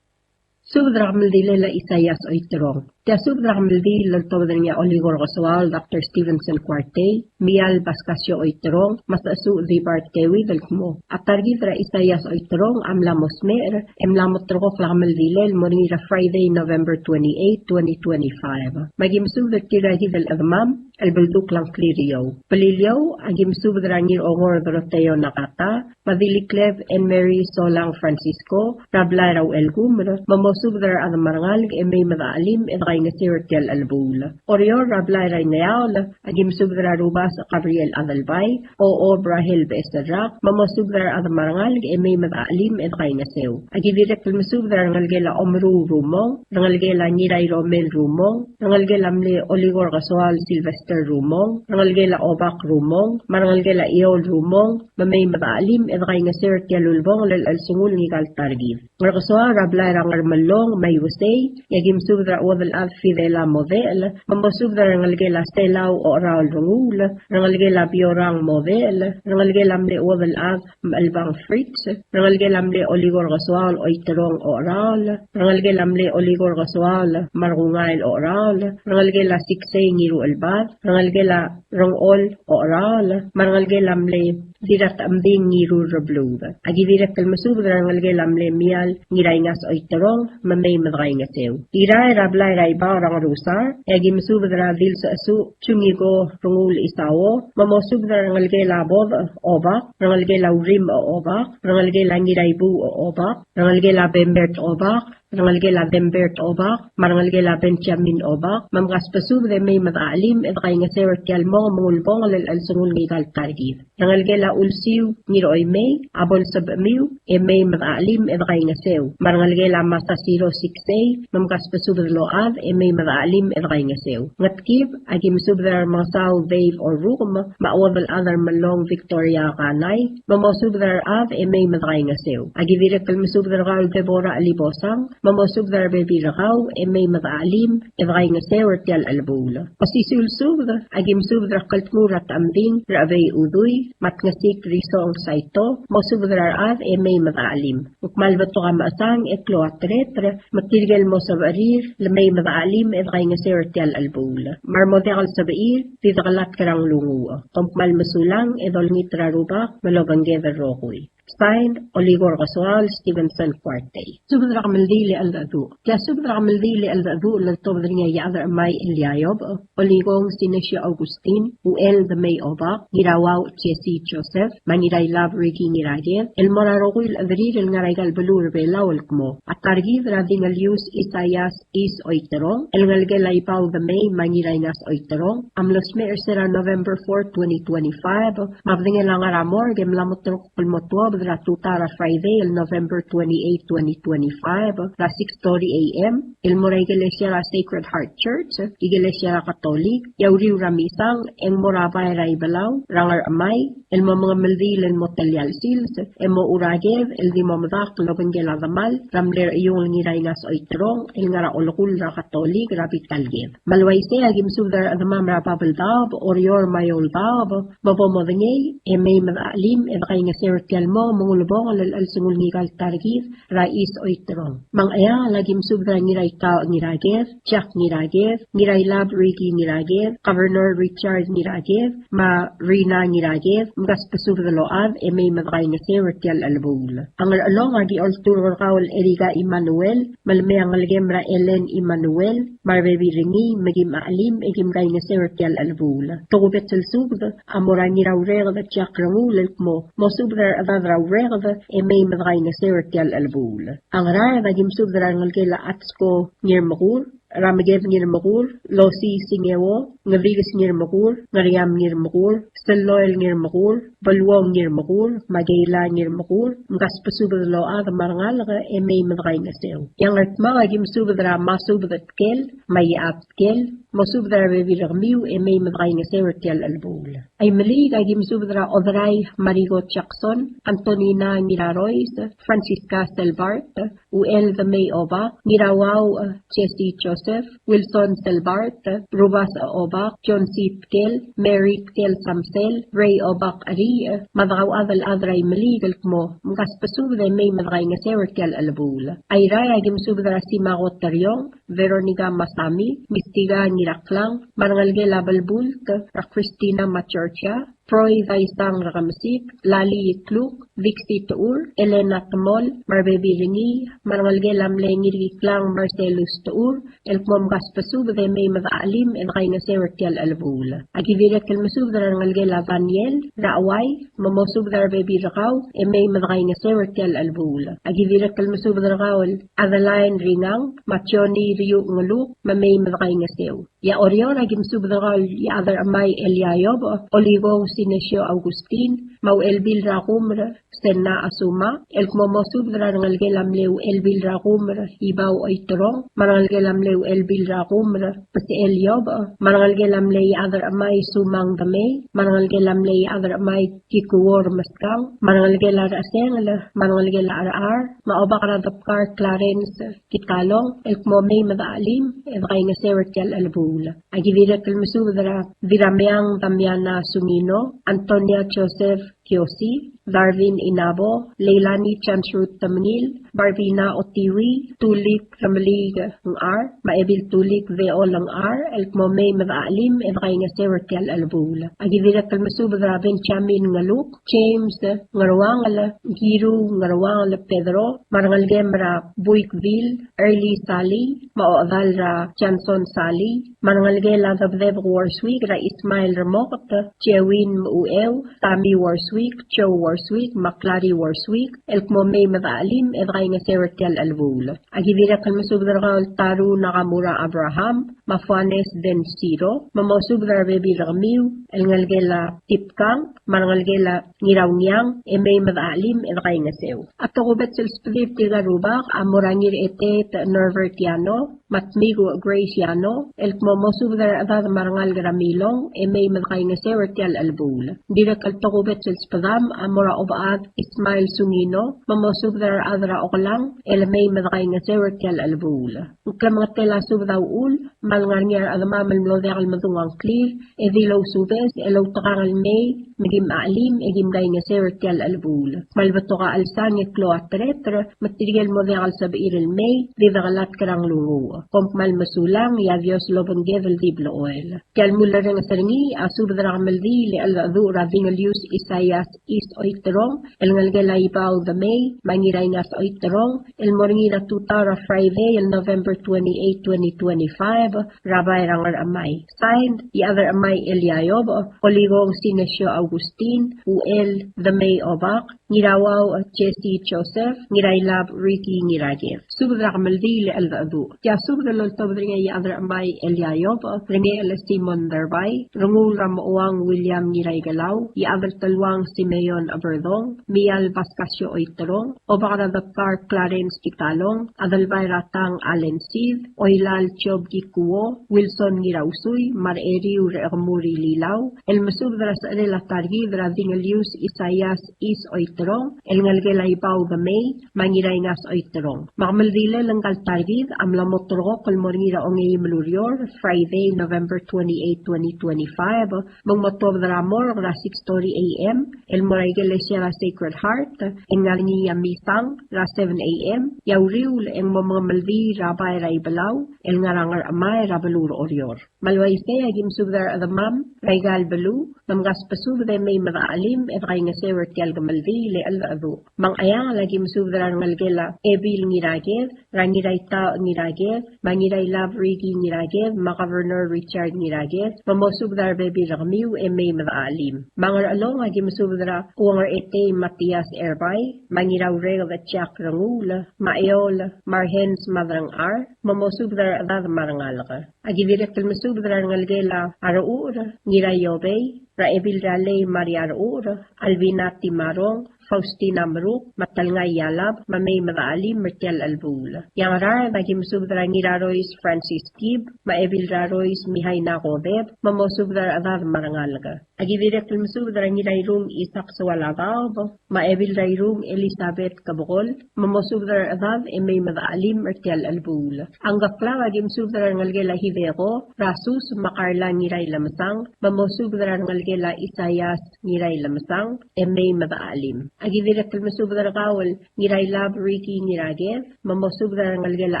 Subed er a kemeldilel a Isaias Oiterong. Tia subed er a kemeldiil el oltobed er ngii a Olikor Kesoaol Doctor Stevenson Kuartei, Mial Pascasio Oiterong, me a Sechesuch Dibart Teuid el kmo a ta er kid er a Isaias Oiterong a mla mo smecher, e mla moterekokl a kemeldilel el mo er ngii er a Friday, November twenty-eight, twenty twenty-five. Me aki mesubed er tir a kid el chedemam el beldukl a ngklir er eou. Beliliou, aki mesubed er a Ngirongor Doroteo Nakata, me a Dilikleb Anne Mary Solang Francisco, er a blai er a Uchelkumer, me mosubed er a rechad me a rengalek e mei me dechelim e dekaingeseu er tia el chelebuul. Oreor, er a blai er a Ingeaol, aki mesubed er a Rubasech Gabriel Adelbai, Ochob Rahel Becheserrak, me mosubed er a rechad me a rengalek e mei me dechelim e dekaingeseu. Aki dirrek el mesubed er a rengelekel a Omeruul Rumong, rengelekel a Ngirairomel Rumong, rengelekel a mle Olikor Kesoaol Sylvester Rumong, rengelekel a Obak Rumong, me a rengelekel a Eol Rumong, me mei me dechelim e dekaingeseu er tia el ulebongel el chelsengul ngika el ta er kid. Ngerkesoaol er a blai er a Ngermellong me a Iusei, e aki mesubed er a Uodelchad Fidela Modechel, me mosubed er a rengelekel a Selau Ocheraol Renguul, rengelekel a Biorang Modechel, rengelekel a mle Uodelchad Mechelbang Fritz, rengelekel a mle Olikor Kesoaol Oiterong Ocheraol, rengelekel a mle Olikor Kesoaol Markungail Ocheraol, rengelekel a Siksei Ngiruchelbad, rengelekel a Rengchol Ocheraol, me a rengelekel a mle Dirrachemding Ngiruul Rebluud. Aki dirrek el mesubed er a rengelekel a mle Mial Ngiraingas Oiterong, me mei me dekaingeseu. Irrai er a blai er a Ibau er a Ngerusar, e aki mesubed er a Dilsechesuch Chungiko Renguul Isao, me mosubed er a rengelekel a Bodech Obak, rengelekel a Urim Obak, rengelekel a Ngiraibuuch Obak, rengelekel a Bembert Obak, rengelekel a Dembert Obak, me a rengelekel a Benjamin Obak, me mkasbesubed e mei me dechachelim e dekaingeseu er tia el mong me ng ulebongel el chelsengul ngika el ta er kid. Rengelekel a Ulsiu Ngiroimei, a bo lsebechemiu, e mei me dechachelim e dekaingeseu. Me a rengelekel a Masasiro Siksei, me mkasbesubed el ochad e mei me dechachelim e dekaingeseu. Ngetkib, aki mesubed er a Remengesau Dave Orrukem, me a Uodelchad er a Melong Victoria Kanai, me mosubed er a rechad e mei me dekaingeseu. Aki dirrek el mesubed er kau el Deborah Chelibosang, me mosubed er a rebebil er kau e mei me dechachelim e dekaingeseu er tia el chelebuul. Osisiu el subed, aki mesubed er a Kldnguul er a Techemding Rechebei Udui, me a Tngesik Risong Saito, mosubed er a rechad e mei me dechachelim. Ng kmal betok a mechesang e klou a tereter, me tirke el mo sebechir, le mei me dechachelim e dekaingeseu er tia el chelebuul. Me a re mo diak el sebechir, di dekelatk er a nglunguuch. Kom kmal mesulang, e dolengit er a Rubak, me lobengked el rokui. Sign, Olikor Kesoaol Stevenson Kuartei. Subed er a kemeldiil e cheldecheduch. Tia subed er a kemeldiil e cheldecheduch el loltobed er ngii a Iechad er a Chemai Elia Iobech, Olikong Sinesio Augustin, Uchel Demei Obak, Ngirauauch Jesse Joseph, me a Ngirailab Ricky Ngiraked, el mo er a rokui el chederir el ngar er aika el beluu er Belau el kmo a ta er kid er a Dingelius Isaias Is Oiterong, el ngelekel a Ibau Demei me a Ngiraingas Oiterong, a mlo smecher er se er a November four, twenty twenty-five, me a bedengel a ngar er a morgue e mla mo terrekokl el mo tuobed er a tutau er a Friday el November twenty-eight, twenty twenty-five, er a six thirty A M, el mo er a ikelesia er a Sacred Heart Church, ikelesia er a Katolik, e a uriul er a misang e ng mo er a bai er a Ibelau er a Ngerchemai, el mo mengemeldiil el mo telia el sils, e mochu er a ked el di mo medakl el obengkel a demal er a mle Rechiungl Ngiraingas Oiterong el ngar er a olekull er a Katolik er a bita el ked. Me a le uaisei e aki mesubed er a rechedemam er a Babeldaob, Oreor me a Eouldaob, me bo modengei e mei me dechachelim e dekaingeseu er tia el mong me ng ulebongel el chelsengul ngika el ta er kid er a Is Oiterong. Me a Ngcheangel e aki mesubed er a Ngiraitaoch Ngiraked, Jack Ngiraked, Ngirailab Ricky Ngiraked, Governor Richard Ngiraked, me a Rina Ngiraked, mkasbesubed el ochad e mei me dekaingeseu er tia el chelebuul. A Ngerchelong e aki olturk er kau el Erika Emmanuel, me le mei a ngelekem er a Ellen Emmanuel, me a rebebil er ngii, me kim chelim e kim kaingeseu er tia el chelebuul. Tokubets el subed a mo er a Ngiraureked Jack Renguul el kmo, mosubed er a rechedad er a Ureked e mei me dekaingeseu er tia el chelebuul. A Ngaraard e aki mesubed er a rengelekel a Atsko Ngirmekur, er a Mekeb Ngirmekur, Losi Singeo, Ngedikes Ngirmekur, Ngeriam Ngirmekur, Selloel Ngirmekur, Beluong Ngirmekur, me a Keila Ngirmekur, mkasbesubed el ochad me a rengalek e mei me dekaingeseu. E a Ngardmau e aki mesubed er a Masubed Tkel, me a Iechad Tkel, mosubed er a rebebil er kemiu e mei me dekaingeseu er tia el chelebuul. A Imeliik e aki mesubed er a Oderai Mariko Jackson, Antonina Ngirarois, Francisca Selbart, Uchel Demei Obak, Ngirauauch Jesse Joseph, Wilson Selbart, Rubasech Obak, John C. Tkel, Mary Tkel Samsel, Ray Obak Cheriich, me a dekauchad el chad er a Imeliik el kmo, mkasbesubed e mei me dekaingeseu er tia el chelebuul. A Irrai e aki mesubed er a Simako Teriong, Veronica Masami, Mistika Ngiraklang, me a rengelekel a Belbult, er a Christina me a Georgia, Troy Daisang Rekemesik, Lali Ikluk, Dixie Techur, Elena Temol, me a rebebil er ngii, me a rengelekel a mle Ngirkiklang Marcellus Techur, el kmo mkasbesubed e mei me dechachelim e dekaingeseu er tia el chelebuul. Aki dirrek el mesubed er a rengelekel a Daniel, er a Uai, me mosubed er a rebebil er kau, e mei me dekaingeseu er tia el chelebuul. Aki dirrek el mesubed er kau el Adeline Ringang, me a Johnny Riu Ngeluk, me mei me dekaingeseu. E a Oreor e aki mesubed er kau el Iechad er a Chemai Elia Iobech, Olikong Sinesio Augustin, me a Uchelbil er a Kumer, Senna Asuma, el kmo mosubed er a rengelekel a mle Uchelbil er a Kumer, Ibau Oiterong, me a rengelekel a mle Uchelbil er a Kumer, Besechel Iobech, me a rengelekel a mle Iechad er a Chemai Sumang Demei, me a rengelekel a mle Iechad er a Chemai Kikuo Remeskang, me a rengelekel a Rechesengel, me a rengelekel a Rechar, me a Obak er a Debkar Clarence Kitalong, el kmo mei me dechelim e dekaingeseu er tia el chelebuul. Aki dirrek el mesubed er a Dirrameang Damiana Sungino, Antonia Joseph Kiosi, Darwin Inabo, Leilani Chance Ruth Temengil, Barbina Otiwi, Tulik Remeliik Ngchar, me a Ebil Tulik Deol Ngchar, el kmo mei me dechelim e dekaingeseu er tia el chelebuul. Aki dirrek el mesubed er a Benjamin Ngeluk, James Ngeruangel, Kiru Ngeruangel Pedro, me a rengelekem er a Buikville, Early Sali, me a ochedal er a Johnson Sali, me a rengelekel a Debdeb Worswick er a Ismael Remoket, Jewin Mechucheu, Tammy Worswick, Joe Worswick, me a Clary Worswick, el kmo mei me dechelim e dekaingeseu er tia el chelebuul. Aki dirrek el mesubed er kau el Taru Nakamura Abraham, me a Fuanes Densiro, me mosubed er a rebebil er kemiu el ngelekel a Tipkang, me a rengelekel a Ngiraungiang, e mei me dechelim e dekaingeseu. A tokubets el subedir tirka el rubak a mo er a Ngiraeteet Norbert Yano, me a Tmiku Grace Yano, el kmo mosubed er a rechedad me a rengalek er a Milong, e mei me dekaingeseu er tia el chelebuul. Dirrek el tokubets el subedam a mo er a Obechad Ismael Sungino, me mosubed er a rechad er a Okelang, el mei me dekaingeseu er tia el chelebuul. Ng klemengetel a subed a uchul me a lengar er ngii a rechedemam el mlo diak el medung a ngklir, e di lousubes, e loutekangel el mei, me kim chelim, e kim kaingeseu er tia el chelebuul. Me a le betok a chelsang e klou a tereter, me tirke el mo diak el sebechir el mei, di dekelatk er a nglunguuch. Kom kmal mesulang, e a Dios lobengked el di blechoel. Tia el mulerrenges er ngii a subed er a kemeldiil e cheldecheduch er a Dingelius Isaias Is Oiterong, el ngelekel a Ibau Demei, me a Ngiraingas Oiterong, el mo er ngii er a tutau er a Friday el November twenty-eight, twenty twenty-five, er a bai er a Ngerchemai. Signed, Iechad er a Chemai Elia Iobech, Olikong Sinesio Augustin, Uchel Demei Obak, Ngirauau Jesse Joseph, Ngirailab Ricky Ngiraked. Subed er a kemeldiil e cheldecheduch. Tia subed el oltobed er ngii a Iechad er a Chemai Elia Iobech, Rengechel Simon Derbai, Renguul er a Mochouang William Ngiraikelau, Iechad er a Teluang Simeon Eberdong, Mial Pascasio Oiterong, Obak er a Debkar Clarence Kitalong, Adelbai er a Tang Allen Sid, Oilal Job Kikuo, Wilson Ngirausui, me a Recheriu Rechekemur Ililau, el mesubed er a secherel a ta er kid er a Dingelius Isaias Is Oiterong, el ngelekel a Ibau Demei, me a Ngiraingas Oiterong. Me a kemeldilel ngka el ta er kid a mla mo ulterekokl el mo er ngii er a ongeim el ureor, Friday, November twenty-eight, twenty twenty-five, me ng mo tuobed er a morgue er a six thirty A M, el mo er a ikelesia er a Sacred Heart, e ng ngar er ngii a misang er a seven A M, e a uriul e ng mo mengemeldiil er a bai er a Ibelau, el ngar er a Ngerchemai er a beluu er Oreor. Me a le uaisei, aki mesubed er a rechedemam er aika el beluu, me mkasbesubed e mei me dechelim e dekaingeseu er tia el kemeldiil e cheldecheduch. Me a Ngcheangel, aki mesubed er a rengelekel a Ebil Ngiraked, er a Ngiraitaoch Ngiraked, me a Ngirailab Ricky Ngiraked, me a Governor Richard Ngiraked, me mosubed er a rebebil er kemiu e mei me dechelim. Me a Ngerchelong, aki mesubed er a Uong er a Etei Matias Erbai, me a Ngiraureked Jack Renguul, me a Eol Marhens Madrangchar, me mosubed er a rechedad me a rengalek. Aki dirrek el mesubed er a rengelekel a Rechucher, Ngiraiobei, er a Ebil er a Lei Maria Rechucher, Albina Timarong, Faustina Meruk, me a Telngai Ialab, me mei me dechelim er tia el chelebuul. E a Ngaraard, aki mesubed er a Ngirarois Francis Kib, me a Ebil er a Rois Mihaina Kodeb, me mosubed er a rechedad me a rengalek. Aki dirrek el mesubed er a Ngirairung Isaac Soaladaob, me a Ebil er a Irung Elizabeth Kebekol, me mosubed er a rechedad e mei me dechelim er tia el chelebuul. A Ngkeklau, aki mesubed er a rengelekel a Hideko, er a Sus me a Karla Ngirailemesang, me mosubed er a rengelekel a Isaias Ngirailemesang, e mei me dechelim. Aki dirrek el mesubed er kau el Ngirailab Ricky Ngiraked, me mosubed er a rengelekel a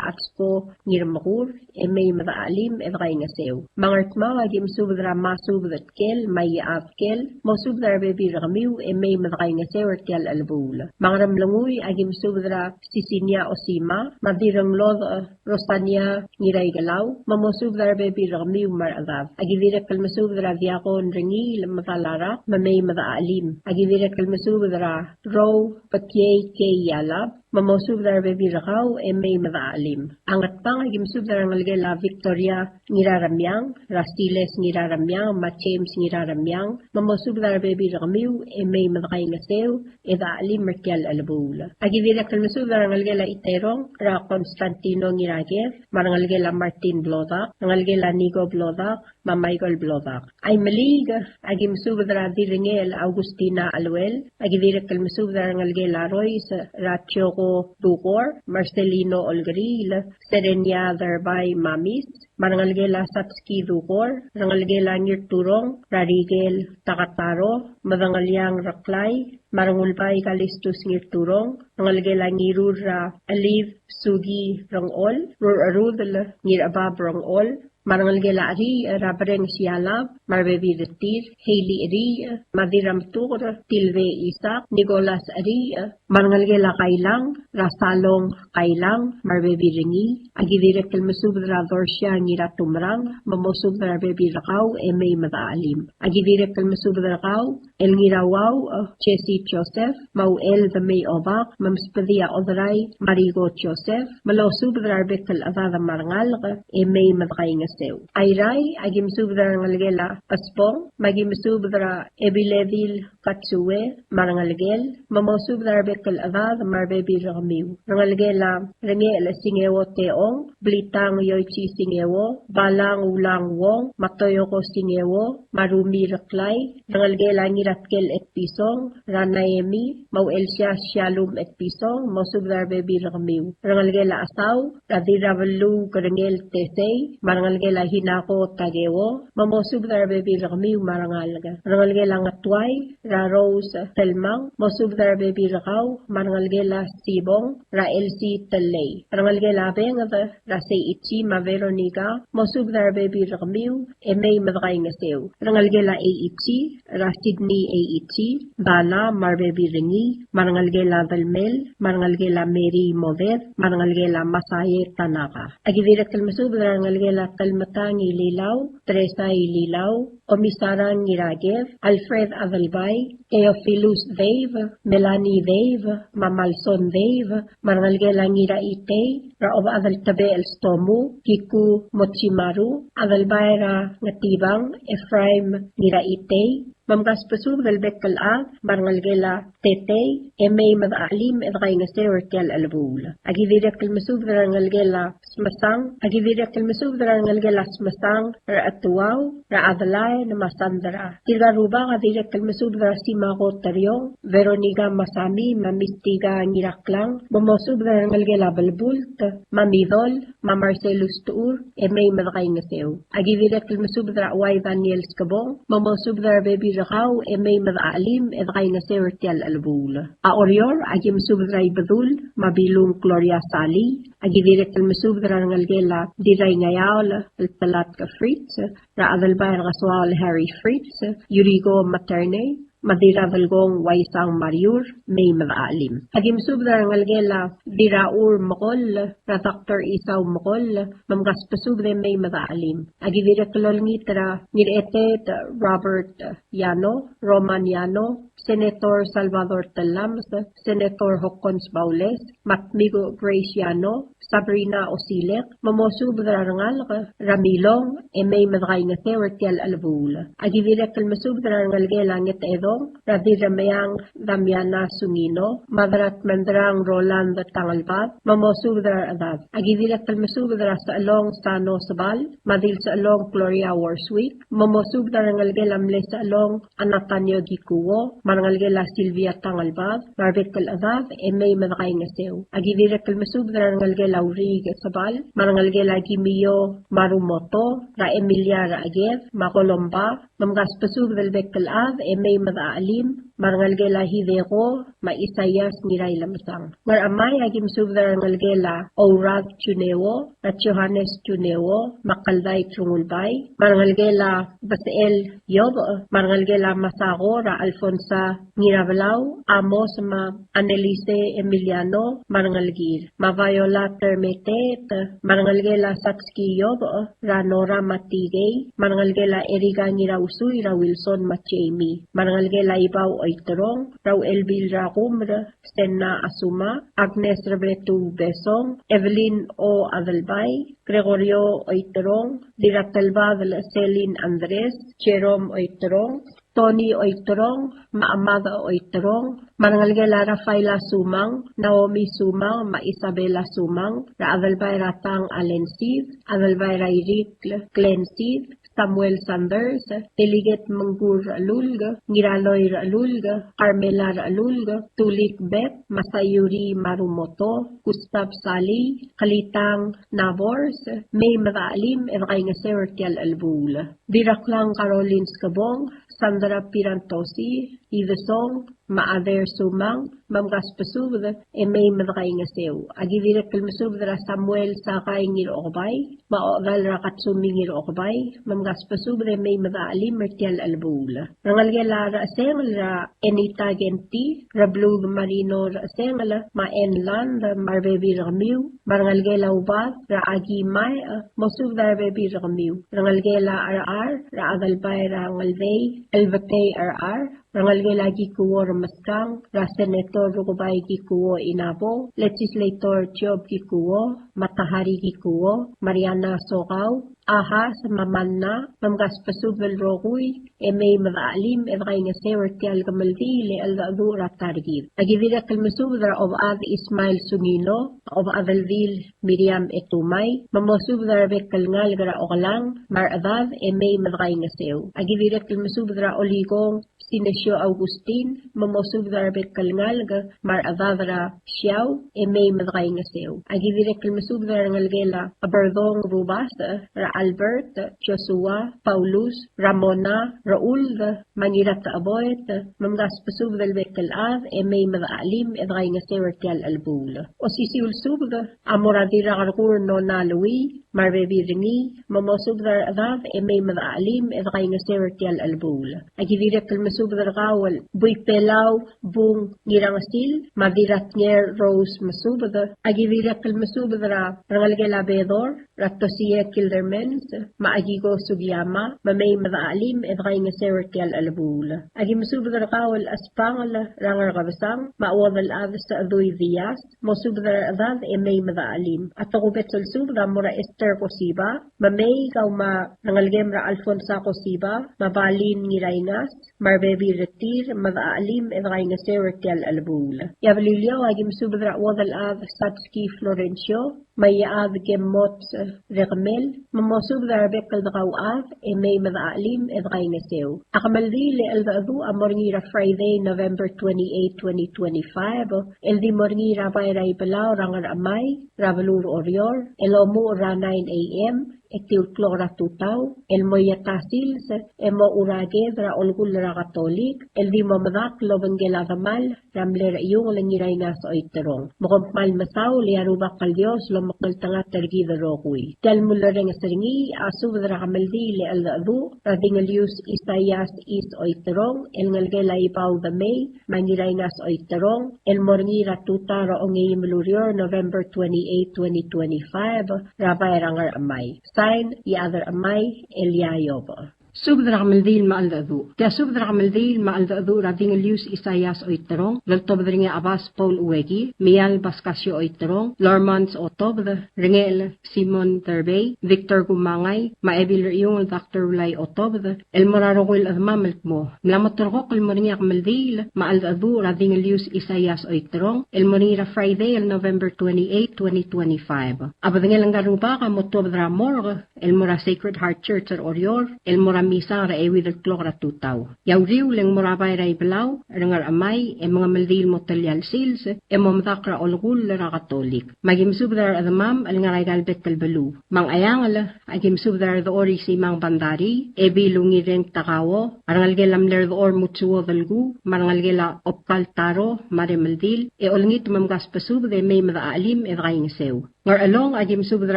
Atsko Ngirmekur, e mei me dechelim e dekaingeseu. Me a Ngardmau, aki mesubed er a Masubed Tkel, me a Iechad Tkel, mosubed er a rebebil er kemiu e mei me dekaingeseu er tia el chelebuul. Me a Ngeremlengui, aki mesubed er a Sisinia Osima, me a Dirrenglodech Rosania Ngiraikelau, me mosubed er a rebebil er kemiu me a rechedad. Aki dirrek el mesubed er a Diakon Rengiil Medalarak, me mei me dechelim. Aki dirrek el mesubed er a Rou Bekiei Kei Ialab, me mosubed er a rebebil er kau e mei me dechelim. A Ngatpang, aki mesubed er a rengelekel a Victoria Ngiraremiang, er a Siles Ngiraremiang, me a James Ngiraremiang, me mosubed er a rebebil er kemiu e mei me dekaingeseu e dechelim er tia el chelebuul. Aki dirrek el mesubed er a rengelekel a Iterong, er a Constantino Ngiraked, me a rengelekel a Martin Blodak, rengelekel a Nico Blodak, me a Michael Blodak. Aimeliik, aki mesubed er a Dirrengel Augustina Aluel, aki dirrek el mesubed er a rengelekel a Rois, er a Tioko Dukor, Marcelino Olkeriil, Serenia Derbai Mamis, me a rengelekel a Satski Dukor, rengelekel a Ngirturong, er a Rikel Takataro, Medengeliang Reklai, me a Rengulbai Kalistus Ngirturong, rengelekel a Ngirur er a Elid Sugi Rengol, Rurcherudel Ngirchebab Rengol, me a rengelekel a Cheriich er a Bereng Sialab, me a rebebil er tir, Hailey Cheriich, me a Dirramtuker, Tilbe Isak, Nicholas Cheriich, me a rengelekel a Kailang, er a Salong Kailang, me a rebebil er ngii. Aki dirrek el mesubed er a Dorsia Ngiratumerang, me mosubed er a rebebil er kau e mei me dechelim. Aki dirrek el mesubed er kau el Ngirauau, Jesse Joseph, me a Uchel Demei Obak, me msubedii a Oderai Mariko Joseph, me losubed er a rebek el chedad me a rengalek e mei me dekaingeseu. Airai, aki mesubed er a rengelekel a Espong, me aki mesubed er a Ebiledil Katsue, me a rengelekel, me mosubed er a rebek el chedad me a rebebil er kemiu. Rengelekel a Rengechel Singeo Teong, Blitang Yoichi Singeo, Balang Ulang Wong, me a Toyoko Singeo, me a Rumi Reklai, rengelekel a Ngiratkel Etpison, er a Naemi, me a Uchelsias Shalom Etpison, mosubed er a rebebil er kemiu. Rengelekel a Chesau, er a Dirrabeluu Kerengel Tesei, me a rengelekel a Hinako Takeo, me mosubed er a rebebil er kemiu me a rengalek. Rengelekel a Ngetuai, er a Rose Telmang, mosubed er a rebebil er kau, me a rengelekel a Sibong, er a Elsie Telei. Rengelekel a Benged, er a Seichi me a Veronica, mosubed er a rebebil er kemiu, e mei me dekaingeseu. Rengelekel a Eichi, er a Sydney Eichi, Dana, me a rebebil er ngii, me a rengelekel a Delmel, me a rengelekel a Mary Moded, me a rengelekel a Masae Tanaka. Aki dirrek el mesubed er a rengelekel a Telmetang Ililau, Teresa Ililau, Omisarang Ngiraked, Alfred Adelbai, Theophilus Dave, Melanie Dave, me a Malson Dave, me a rengelekel a Ngiraitei, er a Obechad el Tebechel Stomu, Kiku Mochimaru, Adelbai er a Ngetibang, Ephraim Ngiraitei, me mkasbesubed el bek el chad, me a rengelekel a Tetei, e mei me dechelim e dekaingeseu er tia el chelebuul. Aki dirrek el mesubed er a rengelekel a Smesang, aki dirrek el mesubed er a rengelekel a Smesang, er a Chetuau, er a Adelaine me a Sandra. Tirka el rubak a dirrek el mesubed er a Simako Teriong, Veronica Masami, me a Mistika Ngiraklang, me mosubed er a rengelekel a Belbult, me a Midol, me a Marcelus Tuur, e mei me dekaingeseu. Aki dirrek el mesubed er a Uai Daniel Skebong, me mosubed er a rebebil er kau, e mei me dechelim e dekaingeseu er tia el chelebuul. A Oreor, aki mesubed er a Ibedul, me a Bilung Gloria Salii, aki dirrek el mesubed er a rengelekel a Dirraingeaol el Telatk Fritz, er a Adelbai er a Kesoaol Harry Fritz, Yuriko Maternei, me a Dirradelkong Waisang Mariur, mei me dechelim. Aki mesubed er a rengelekel a Dirrachur Mekoll, er a Doctor Isau Mekoll, me mkasbesubed e mei me dechelim. Aki dirrek el olengit er a Ngiraeteet Robert Yano, Roman Yano, Senator Salvador Tellames, Senator Hokkons Baules, me a Tmiko Grace Yano, Sabrina Osilek, me mosubed er a rengalek er a Milong, e mei me dekaingeseu er tia el chelebuul. Aki dirrek el mesubed er a rengelekel a Ngetedong, er a Dirremeang Damiana Sungino, me a Dratmendrang Roland Tangelbad, me mosubed er a rechedad. Aki dirrek el mesubed er a Sechelong Sano Sebal, me a Dilsechelong Gloria Worswick, me mosubed er a rengelekel a mle Sechelong a Nathaniel Kikuo, me a rengelekel a Sylvia Tangelbad, me a rebek el chedad, e mei me dekaingeseu. Aki dirrek el mesubed er a rengelekel a Uriik Sebal, me a rengelekel a Kimio Marumoto, er a Emilia Raked, me a Kolomba, me mkasbesubed el bek el chad, e mei me dechelim, me a rengelekel a Hideko, me a Isaias Ngirailemesang. Ngerchemai, aki mesubed er a rengelekel a Ourad Juneo, er a Johannes Juneo, me a Keldai Trungulbai, me a rengelekel a Besechel Iobech, me a rengelekel a Masako, er a Alfonsa Ngirabelau, Amos me a Annelise Emiliano, me a rengelekir, me a Viola Termeteet, me a rengelekel a Satski Iobech, er a Nora me a Tikei, me a rengelekel a Erika Ngirausui, er a Wilson me a Jamie, me a rengelekel a Ibau Oiterong, Rauelbil er a Kumer, Senna Asuma, Agnes Rebetu Besong, Evelyn O. Adelbai, Gregorio Oiterong, Dirratelbadel Selin Andres, Jerome Oiterong, Tony Oiterong, me a Mad Oiterong, me a rengelekel a Rafaela Sumang, Naomi Sumang, me a Isabela Sumang, er a Adelbai er a Tang Allen Sid, Adelbai er a Irikl Glenn Sid, Samuel Sanders, Delegate Mengkur Rechelulk, Ngiraloi Rechelulk, Carmela Rechelulk, Tulik Beth, Masayuri Marumoto, Gustav Sali, Kelitang Nabors, mei me de chelim e de kaingeseu er tia el chelebuul. Dirraklang Caroline Skebong, Sandra Pierantozzi, Idesong, me a Ader Sumang, me mkasbesubed e mei me de kaingeseu. Aki dirrek el mesubed er a Samuel Sakai Ngirokebai, me a ochedal er a Katsumi Ngirokebai, me mkasbesubed e mei me de chelim er tia el chelebuul. Rengelekel a Rechesengel er a Enita Kenti, Rebluud Marino Rechesengel, me a Enland, me a rebebil er kemiu, me a rengelekel a Ubad er a Aki Mae, mosubed a rebebil er kemiu. Rengelekel a Cherchar er a Adelbai er a Ngeldei, Elbetei Cherchar, rengelekel a Kikuo Remeskang, er a Senator Rukebai Kikuo Inabo, Legislator Job Kikuo, Matahari Kikuo, Mariana Sokau, Ahas, me a Manna, me mkasbesubed el rokui, e mei me de chelim e de kaingeseu er tia el kemeldiil e cheldecheduch er a ta er kid. Aki dirrek el mesubed er a Obechad Ismael Sungino, Obechad el Dil Miriam Etumai, me mosubed er a rebek el ngalek er a Okelang, me a rechedad e mei me de kaingeseu. Aki dirrek el mesubed er a Olikong Sinesio Augustin, me mosubed er a rebek el ngalek, me a rechedad er a Siau, e mei me de kaingeseu. Aki dirrek el mesubed er a rengelekel a Berdong Rubasech, er a Albert, Joshua, Paulus, Ramona, Rechuld, me a Ngiratecheboet, me mkasbesubed el bek el chad, e mei me de chelim, e de kaingeseu er tia el chelebuul. Osisiu el subed a mo er a Dirrakerkur Nona Lui, me a rebebil er ngii, me mosubed er a rechedad e mei me de chelim e de kaingeseu er tia el chelebuul. Aki dirrek el mesubed er kau el Buipelau Bung Ngirangesil, me a Dirratnger Rose Mesubed. Aki dirrek el mesubed er a rengelekel a Bedor, er a Tosie Kildermans, me a Akiko Sugiyama, me mei me de chelim e de kaingeseu er tia el chelebuul. Aki mesubed er kau el Espangel er a Ngerkebesang, me a Uodelchad Sechedui Diaz, mosubed er a rechedad e mei me de chelim. A tokubets el subed a mo er a Esther Kosiba, me mei kau me a rengelekem er a Alfonsa Kosiba, me a Balin Ngiraingas, me a rebebil er tir, me de chelim e de kaingeseu er tia el chelebuul. E a Beliliou, aki mesubed er a Uodelchad Satski Florencio, me a Iechad Kemots Rekemel, me mosubed er a rebek el dekauchad, e mei me de chelim e de kaingeseu. A kemeldiil e cheldecheduch a mo er ngii er a Friday, November twenty-eight, twenty twenty-five, el di mo er ngii er a bai er a Ibelau er a Ngerchemai, er a beluu er Oreor, el omuchel er a nine A.M., e tiu el klok er a tutau, el mo ieta sils, e mo ura ked er a olkull er a Katolik, el di mo medakl el obengkel a demal er a mle Rechiungel Ngiraingas Oiterong. Me kom kmal mesaul e a Rubak el Dios lomekngeltengat er kid el rokui. Tia el mulerrenges er ngii a subed er a kemeldiil e cheldecheduch er a Dingelius Isaias Is Oiterong, el ngelekel a Ibau Demei, me a Ngiraingas Oiterong, el mo er ngii er a tutau er a ongeim el ureor, November twenty-eight, twenty twenty-five, er a bai er a Ngerchemai. Sign, Iechad er Chemai, Elia Iobech. Subed er a kemeldiil me a cheldecheduch. Tia subed er a kemeldiil me a cheldecheduch er a Dingelius Isaias Oiterong, el oltobed er ngii a Chebas Paul Ueki, Mial Pascasio Oiterong, Lormans Otobed, Rengechel Simon Derbei, Victor Kumangai, me a Ebil Rechiungel Doctor Ulai Otobed, el mo er a rokui el chedemam el kmo ng mla mo terrekokl el mo er ngii a kemeldiil me a cheldecheduch er a Dingelius Isaias Oiterong, el mo er ngii er a Friday el November twenty-eight, twenty twenty-five. A bedengel ngka el rubak a mo tuobed er a morgue, el mo er a Sacred Heart Church er Oreor, el mo er a misa er a euid el klok er a tutau. E a uriul e ng mo er a bai er a Ibelau er a Ngerchemai, e mengemeldiil el mo telia el sils, e mo medakl er a olkull er a Katolik. Me aki mesubed er a rechedemam el ngar er aika el bek el beluu. Me a Ngcheangel, aki mesubed er a Redechor Isimang Bandarii, Ebil Ungireng Takao, a rengelekel a mle Redechor Mutsuo Delkuu, me a rengelekel a Obkal Taro, me a remeldil, e olengit me mkasbesubed e mei me de chelim e de kaingeseu. Ngerchelong, aki mesubed er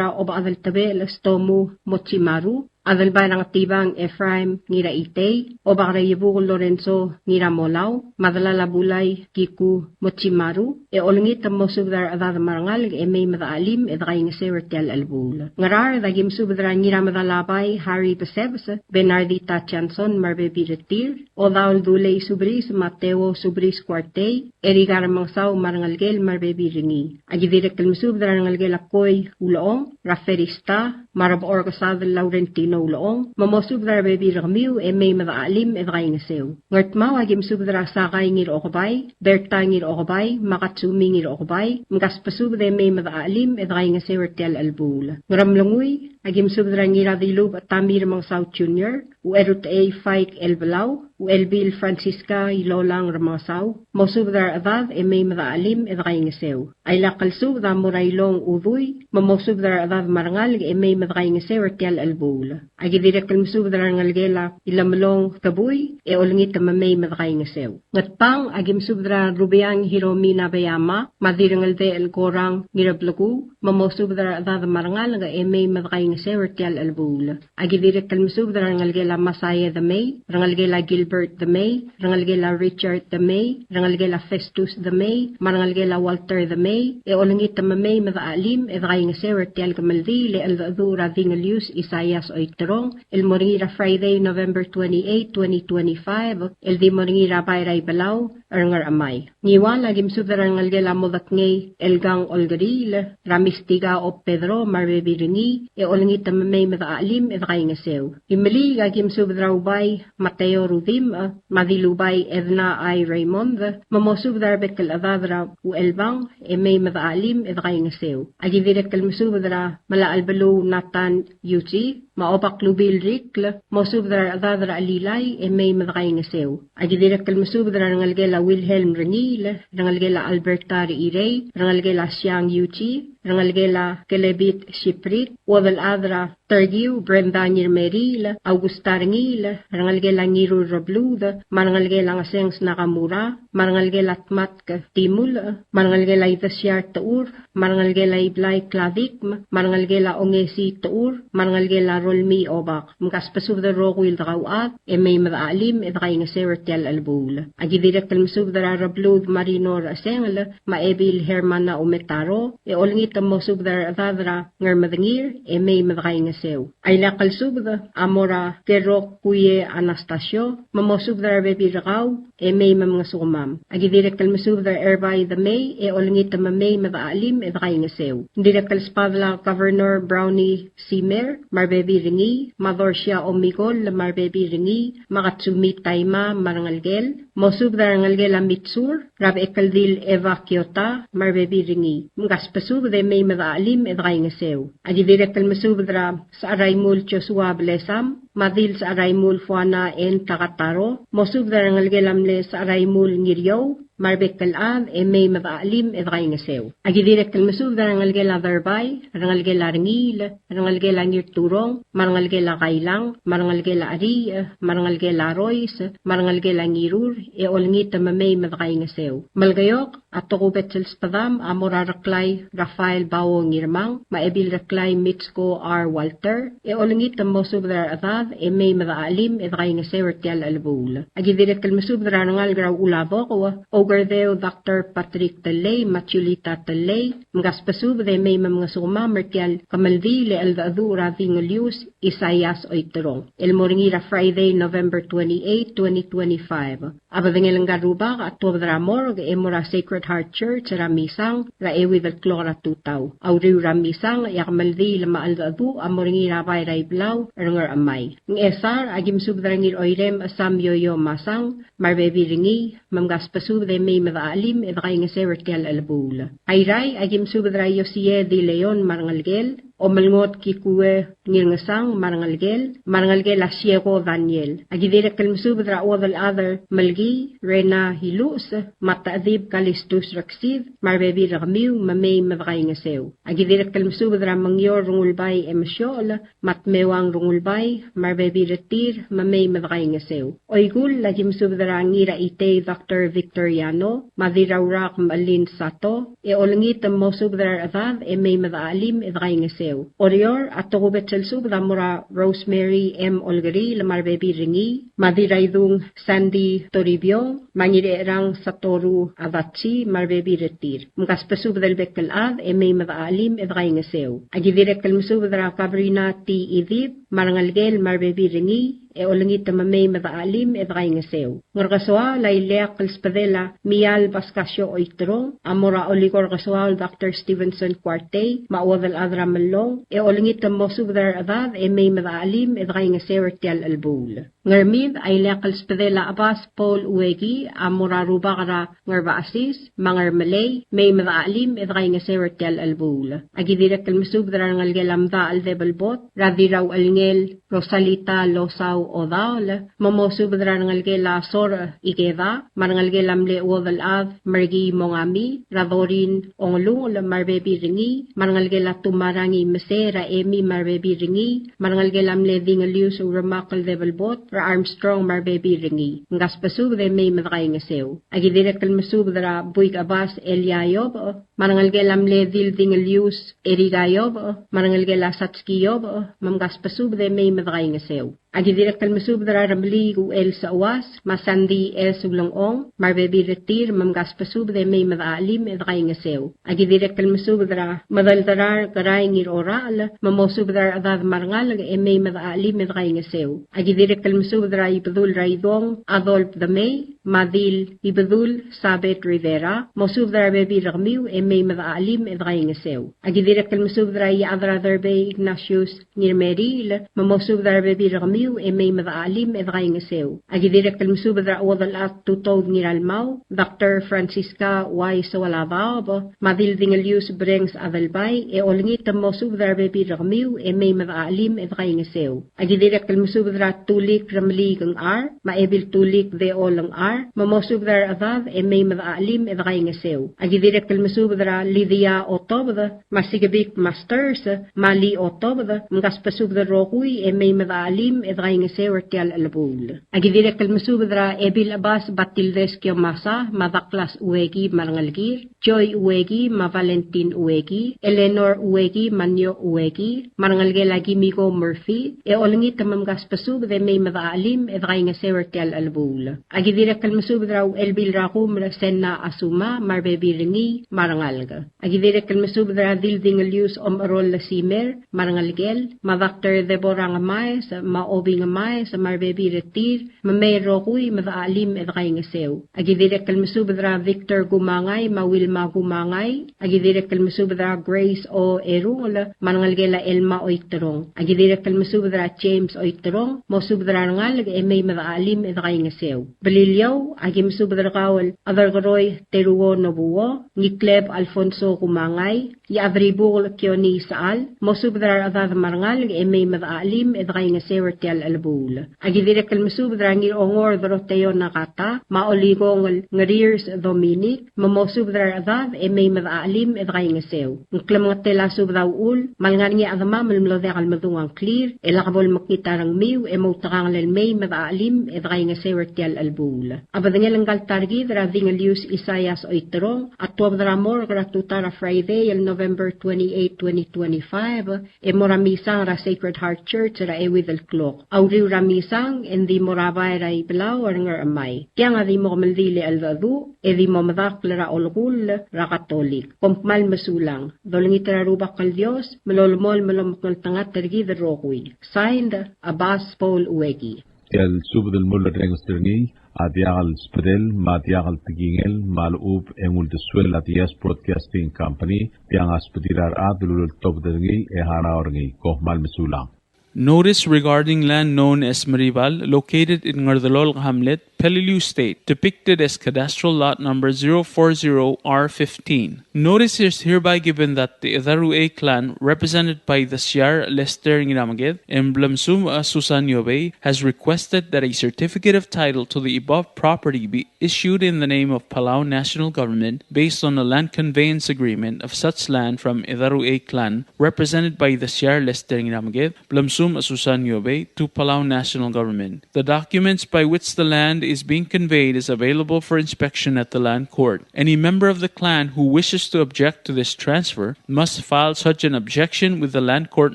a Obechad el Tebechel Stomu Mochimaru, Adelbai er a Ngetibang Ephraim Ngiraitei, Obak er a Iebukel Lorenzo Ngiramolau, me a delal a Bulai Kiku Mochimaru, e olengit el mosubed er a rechedad me a rengalek e mei me dechelim e dekaingeseu er tia el chelebuul. Ngaraard, aki mesubed er a Ngiramedalabai Harry Besebes, Bernardita Johnson me a rebebil er tir, Odaol Dulei Subris, Mateo Subris Kuartei, Erika Remengesau me a rengelekel me a rebebil er ngii. Aki dirrek el mesubed er a rengelekel a Koi Ulechong, er a Ferista, me a Rebechor Kesadel Laurentino Ulechong, me mosubed er a rebebil er kemiu e mei me dechelim e dekaingeseu. Ngardmau, aki mesubed er a Sakai Ngirokebai, Berta Ngirokebai, me a Katsumi Ngirokebai, mkasbesubed e mei me dechelim e dekaingeseu er tia el chelebuul. Ngeremlengui, aki mesubed er a Ngiradilubech Tamir Mengesau Junior, Ucherutechei Faik Elbelau, Uchelbil Francisca Ilolang Remengesau, mosubed er a rechedad e mei me dechelim e dekaingeseu. A ilak el subed a mo er a Ilong Udui, me mosubed er a rechedad me a rengalek e mei me dekaingeseu er tia el chelebuul. Aki dirrek el mesubed er a rengelekel a Ilemelong Kebui, e olengit me mei me dekaingeseu. Ngatpang, aki mesubed er a Rubeang Hiromi Nabeyama, me a Dirrengeldechel Korang Ngirebleku, me mosubed er a rechedad me a rengalek e mei me dekaingeseu er tia el chelebuul. Aki dirrek el mesubed er a rengelekel a Masaia Demei, rengelekel a Gilbert Demei, rengelekel a Richard Demei, rengelekel a Festus Demei, me a rengelekel a Walter Demei, e olengit me mei me dechelim e dekaingeseu er tia el kemeldiil e cheldecheduch er a Dingelius Isaias Oiterong, el mo er ngii er a Friday, November twenty-eight, twenty twenty-five, el di mo er ngii er a bai er a Ibelau er Ngerchemai. Ngiwal, aki mesubed er a rengelekel a Modekngei Elkang Olkeriil, er a Mistika Ob Pedro me a rebebil er ngii, e olengit me mei me dechelim e dekaingeseu. Imeliik, aki mesubed er a Ubai Mateo Rudimch, me a Dilubai Edna I. Raymond, me mosubed er a rebek el chedad er a Uchelbang e mei me dechelim e dekaingeseu. Aki dirrek el mesubed er a Melachelbeluu Nathan Yuji, me a Obak Lubil Rikl, mosubed er a rechedad er a Chelilai e mei me dekaingeseu. Aki dirrek el mesubed er a rengelekel a Wilhelm Rengiil, rengelekel a Alberta Rechirei, rengelekel a Siang Yuji, rengelekel a Kelebit Siprik, Uodelchad er a Terkiu Brenda Ngirmeriil, Augusta Rengiil, rengelekel a Ngirur Rebluud, me a rengelekel a Ngesenges Nakamura, me a rengelekel a Tmatk Timulch, me a rengelekel a Idesiar Techur, me a rengelekel a Iblai Kladikm, me a rengelekel a Ongesii Techur, me a rengelekel a Rolmii Obak. Mkasbesubed er a rokui el dekauchad e mei me dechelim e dekaingeseu er tia el chelebuul. Aki dirrek el mesubed er a Rebluud Marino Rechesengel, me a Ebil Hermana Umetaro, e olengit me mosubed er a rechedad er a Ngermedengir e mei me dekaingeseu. A ilak el subed a mo er a Kerok Kuie Anastasio, me mosubed er a rebebil er kau e mei me mngesukemam. Aki dirrek el mesubed er a Erbai Demei e olengit me mei me dechelim e dekaingeseu. Ng dirrek el sbadel a Governor Brownie Simer, me a rebebil er ngii, me a Dorsia Omikoll, me a rebebil er ngii, me a Katsumi Taima, me a rengelekel, mosubed er a rengelekel a Mitsur, er a Bechekeldil Eva Kiota, me a rebebil er ngii. Mkasbesubed e mei me dechelim e dekaingeseu. Aki dirrek el mesubed er a Secharaimul Joshua Blesam, me a Dil Secharaimul Fuana N. Takataro, mosubed er a rengelekel a mle Secharaimul Ngiriou, me a rebek el chad e mei me dechelim e dekaingeseu. Aki dirrek el mesubed er a rengelekel a Derbai, rengelekel a Rengiil, rengelekel a Ngirturong, me a rengelekel a Kailang, me a rengelekel a Cheriich, me a rengelekel a Rois, me a rengelekel a Ngirur, e olengit me mei me dekaingeseu. Melekeok, a tokubets el sbedam a mo er a Reklai Rafael Bao Ngirmang, me a Ebil Reklai Mitsko R. Walter, e olengit me mosubed er a rechedad e mei me dechelim e dekaingeseu er tia el chelebuul. Aki dirrek el mesubed er a rengalek er a Uchul a Bokou, Oukerdeu Doctor Patrick Tellei, me a Julita Tellei, mkasbesubed e mei me mngesukemam er tia el kemeldiil e cheldecheduch er a Dingelius Isaias Oiterong, el mo er ngii er a Friday, November twenty-eight, twenty twenty-five. A bedengel ngka el rubak a tuobed er a morgue e mo er a Sacred Heart Church er a Misang er a euid el klok er a tutau. A uriul er a Misang e a kemeldiil me a cheldecheduch a mo er ngii er a bai er a Ibelau er Ngerchemai. Ngchesar, aki mesubed er a Ngiroirem Sam Yoyo Masang, me a rebebil er ngii, me mkasbesubed e mei me dechelim e dekaingeseu er tia el chelebuul. Airai, aki mesubed er a Iosie Di Leon me a rengelekel, Omelngot Kikue Ngirngesang me a rengelekel, me a rengelekel a Sieko Daniel. Aki dirrek el mesubed er a Uodelchad er Melkii, Rena Iluches, me a Techedib Kalistus Reksid, me a rebebil er kemiu, me mei me dekaingeseu. Aki dirrek el mesubed er a Mengior Rengulbai Emesiochel, me a Tmeuang Rengulbai, me a rebebil er tir, me mei me dekaingeseu. Oikull, aki mesubed er a Ngiraitei Doctor Victor Yano, me a Dirraurak Melin Sato, e olengit me mosubed er a rechedad e mei me dechelim e dekaingeseu. Oreor, a tokubets el subed a mo er a Rosemary M. Olkeriil me a rebebil er ngii, me a Dirraidung Sandy Toribiong, me a Ngircherang Satoru Adachi me a rebebil er tir. Mkasbesubed el bek el chad e mei me dechachelim e dekaingeseu. Aki dirrek el mesubed er a Kabrina T. Idip me a rengelekel me a rebebil er ngii, e olengit me mei me dechachelim e dekaingeseu. Ngerkesoaol a ileakl el sbedel a Mial Pascasio Oiterong, a mo er a Olikor Kesoaol Doctor Stevenson Kuartei, me a chuodel chad er a Mellong, e olengit me mosubed er a rechedad e mei me dechachelim e dekaingeseu er tia el chelebuul. Ngermid a ileakl el sbedel a Chebas Paul Ueki, a mo er a rubak er a Ngerbachesis me a Ngermelei, mei me dechachelim e dekaingeseu er tia el chelebuul. Aki dirrek el mesubed er a rengelekel a Mdachel Debelbot, er a Dirrauchelngel Rosalita Losau Odaol, me mosubed er a rengelekel a Sor Ikeda, me a rengelekel a mle chuodel chad Merkii Mongami, er a Dorin Ongelungel me a rebebil er ngii, me a rengelekel a Tumarangi Mesei, er a Emi me a rebebil er ngii, me a rengelekel a mle Dingelius Uremakel Debelbot, er a Armstrong me a rebebil er ngii. Mkasbesubed e mei me dekaingeseu. Aki dirrek el mesubed er a Buik Chebas Elia Iobech, me a rengelekel a mle Dil Dingelius Erika Iobech, me a rengelekel a Satski Iobech, me mkasbesubed e mei me dekaingeseu. Aki dirrek el mesubed er a Remeliik Uchel Sechuas, me a Sandy S. Ulengchong, me a rebebil er tir, me mkasbesubed e mei me dechachelim e dekaingeseu. Aki dirrek el mesubed er a Medelderar Kerai Ngirorachel, me mosubed er a rechedad me a rengalek e mei me dechachelim e dekaingeseu. Aki dirrek el mesubed er a Ibedul er a Idong Adolf Demei, me a Dil Ibedul Sabet Rivera, mosubed er a rebebil er kemiu e mei me dechachelim e dekaingeseu. Aki dirrek el mesubed er a Iechad er a Derbei Ignatius Ngirmeriil, me mosubed er a rebebil er kemiu e mei me dechachelim e dekaingeseu. Aki dirrek el mesubed er a chuodel chad Tutoud Ngiralmau, Doctor Francisca Uai Soalabaob, me a Dil Dingelius Brengs Adelbai, e olengit me mosubed er a rebebil er kemiu e mei me dechachelim e dekaingeseu. Aki dirrek el mesubed er a Tulik Remeliik Ngchar, me a Ebil Tulik Deol Ngchar, me mosubed er a rechedad e mei me dechachelim e dekaingeseu. Aki dirrek el mesubed er a Lydia Otobed, me a Sikebik Masters, me a Lee Otobed, mkasbesubed el rokui e mei me dechachelim e dekaingeseu er tia el chelebuul. Aki dirrek el mesubed er a Ebil Chebas Batildes Kiomasa, me a Douglas Ueki me a rengelekir, Joy Ueki, me a Valentin Ueki, Eleanor Ueki, me a Nio Ueki, me a rengelekel a Kimiko Murphy, e olengit me mkasbesubed e mei me dechachelim e dekaingeseu er tia el chelebuul. Aki dirrek el mesubed er a Uchelbil er a Kumer Senna Asuma, me a rebebil er ngii, me a rengalek. Aki dirrek el mesubed er a Dil Dingelius Omecherol Lesimer, me a rengelekel, me a Doctor Deborah Ngemaes, me a Obi Ngemaes, me a rebebil er tir, me mei el rokui me dechachelim e dekaingeseu. Aki dirrek el mesubed er a Victor Kumangai, me a Wilma Kumangai. Aki dirrek el mesubed er a Grace O. Erungel, me a rengelekel a Elma Oiterong. Aki dirrek el mesubed er a James Oiterong, mosubed er a rengalek e mei me dechachelim e dekaingeseu. Beliliou, aki mesubed er kau el Adelkeroi Teruo Nobuo, Ngikleb Alfonso Kumangai, Iechadribukel Kione Isechal, mosubed er a rechedad me a rengalek e mei me dechachelim e dekaingeseu er tia el chelebuul. Aki dirrek el mesubed er a Ngirongor Doroteo Nakata, me a Olikong el Ngerirs Dominic, me mosubed er a rechedad e mei me dechachelim e dekaingeseu. Ng klemengetel a subed a uchul, me a lengar er ngii a chedemam el mlo diak el medung a ngklir, e lak bo lemekngit a rengmiu, e moutekangel el mei me dechachelim e dekaingeseu er tia el chelebuul. A bedengel ngka el ta er kid er a Dingelius Isaias Oiterong, a tuobed er a morgue er a tutau er a Friday el November twenty-eight, twenty twenty-five, e mo er a misang er a Sacred Heart Church er a euid el klok. A uriul er a misang e ng di mo er a bai er a Ibelau er a Ngerchemai. Tiang a di mo kemeldiil e cheldecheduch, e di mo medakl er a olekull er a Katolik. Kom kmal mesulang. Dolengit er a Rubak el Dios me lolemolem el omekngeltengat er kid el rokui. Signed, Abbas Paul Ueki. Tia el subed el mulerrenges er ngii a diak el sbedel me a diak el tekingel me a lechub e ng uldesuel a Diaz Broadcasting Company, tiang a sbedir a rechad el uleltobed er ngii e harau er ngii. Kom kmal mesulang. Notice regarding land known as Meribal, located in Ngerdelolk Hamlet, Peleliu State, depicted as cadastral lot number zero four zero R fifteen. Notice is hereby given that the Edaruei clan, represented by the Siar Lester Ngiramaged and Blemsum Susan Yobei, has requested that a certificate of title to the above property be issued in the name of Palau National Government based on a land conveyance agreement of such land from Edaruei clan, represented by the Siar Lester Ngiramaged, Blemsum Susan Iobei, to Palau National Government. The documents by which the land is being conveyed is available for inspection at the Land Court. Any member of the clan who wishes to object to this transfer must file such an objection with the Land Court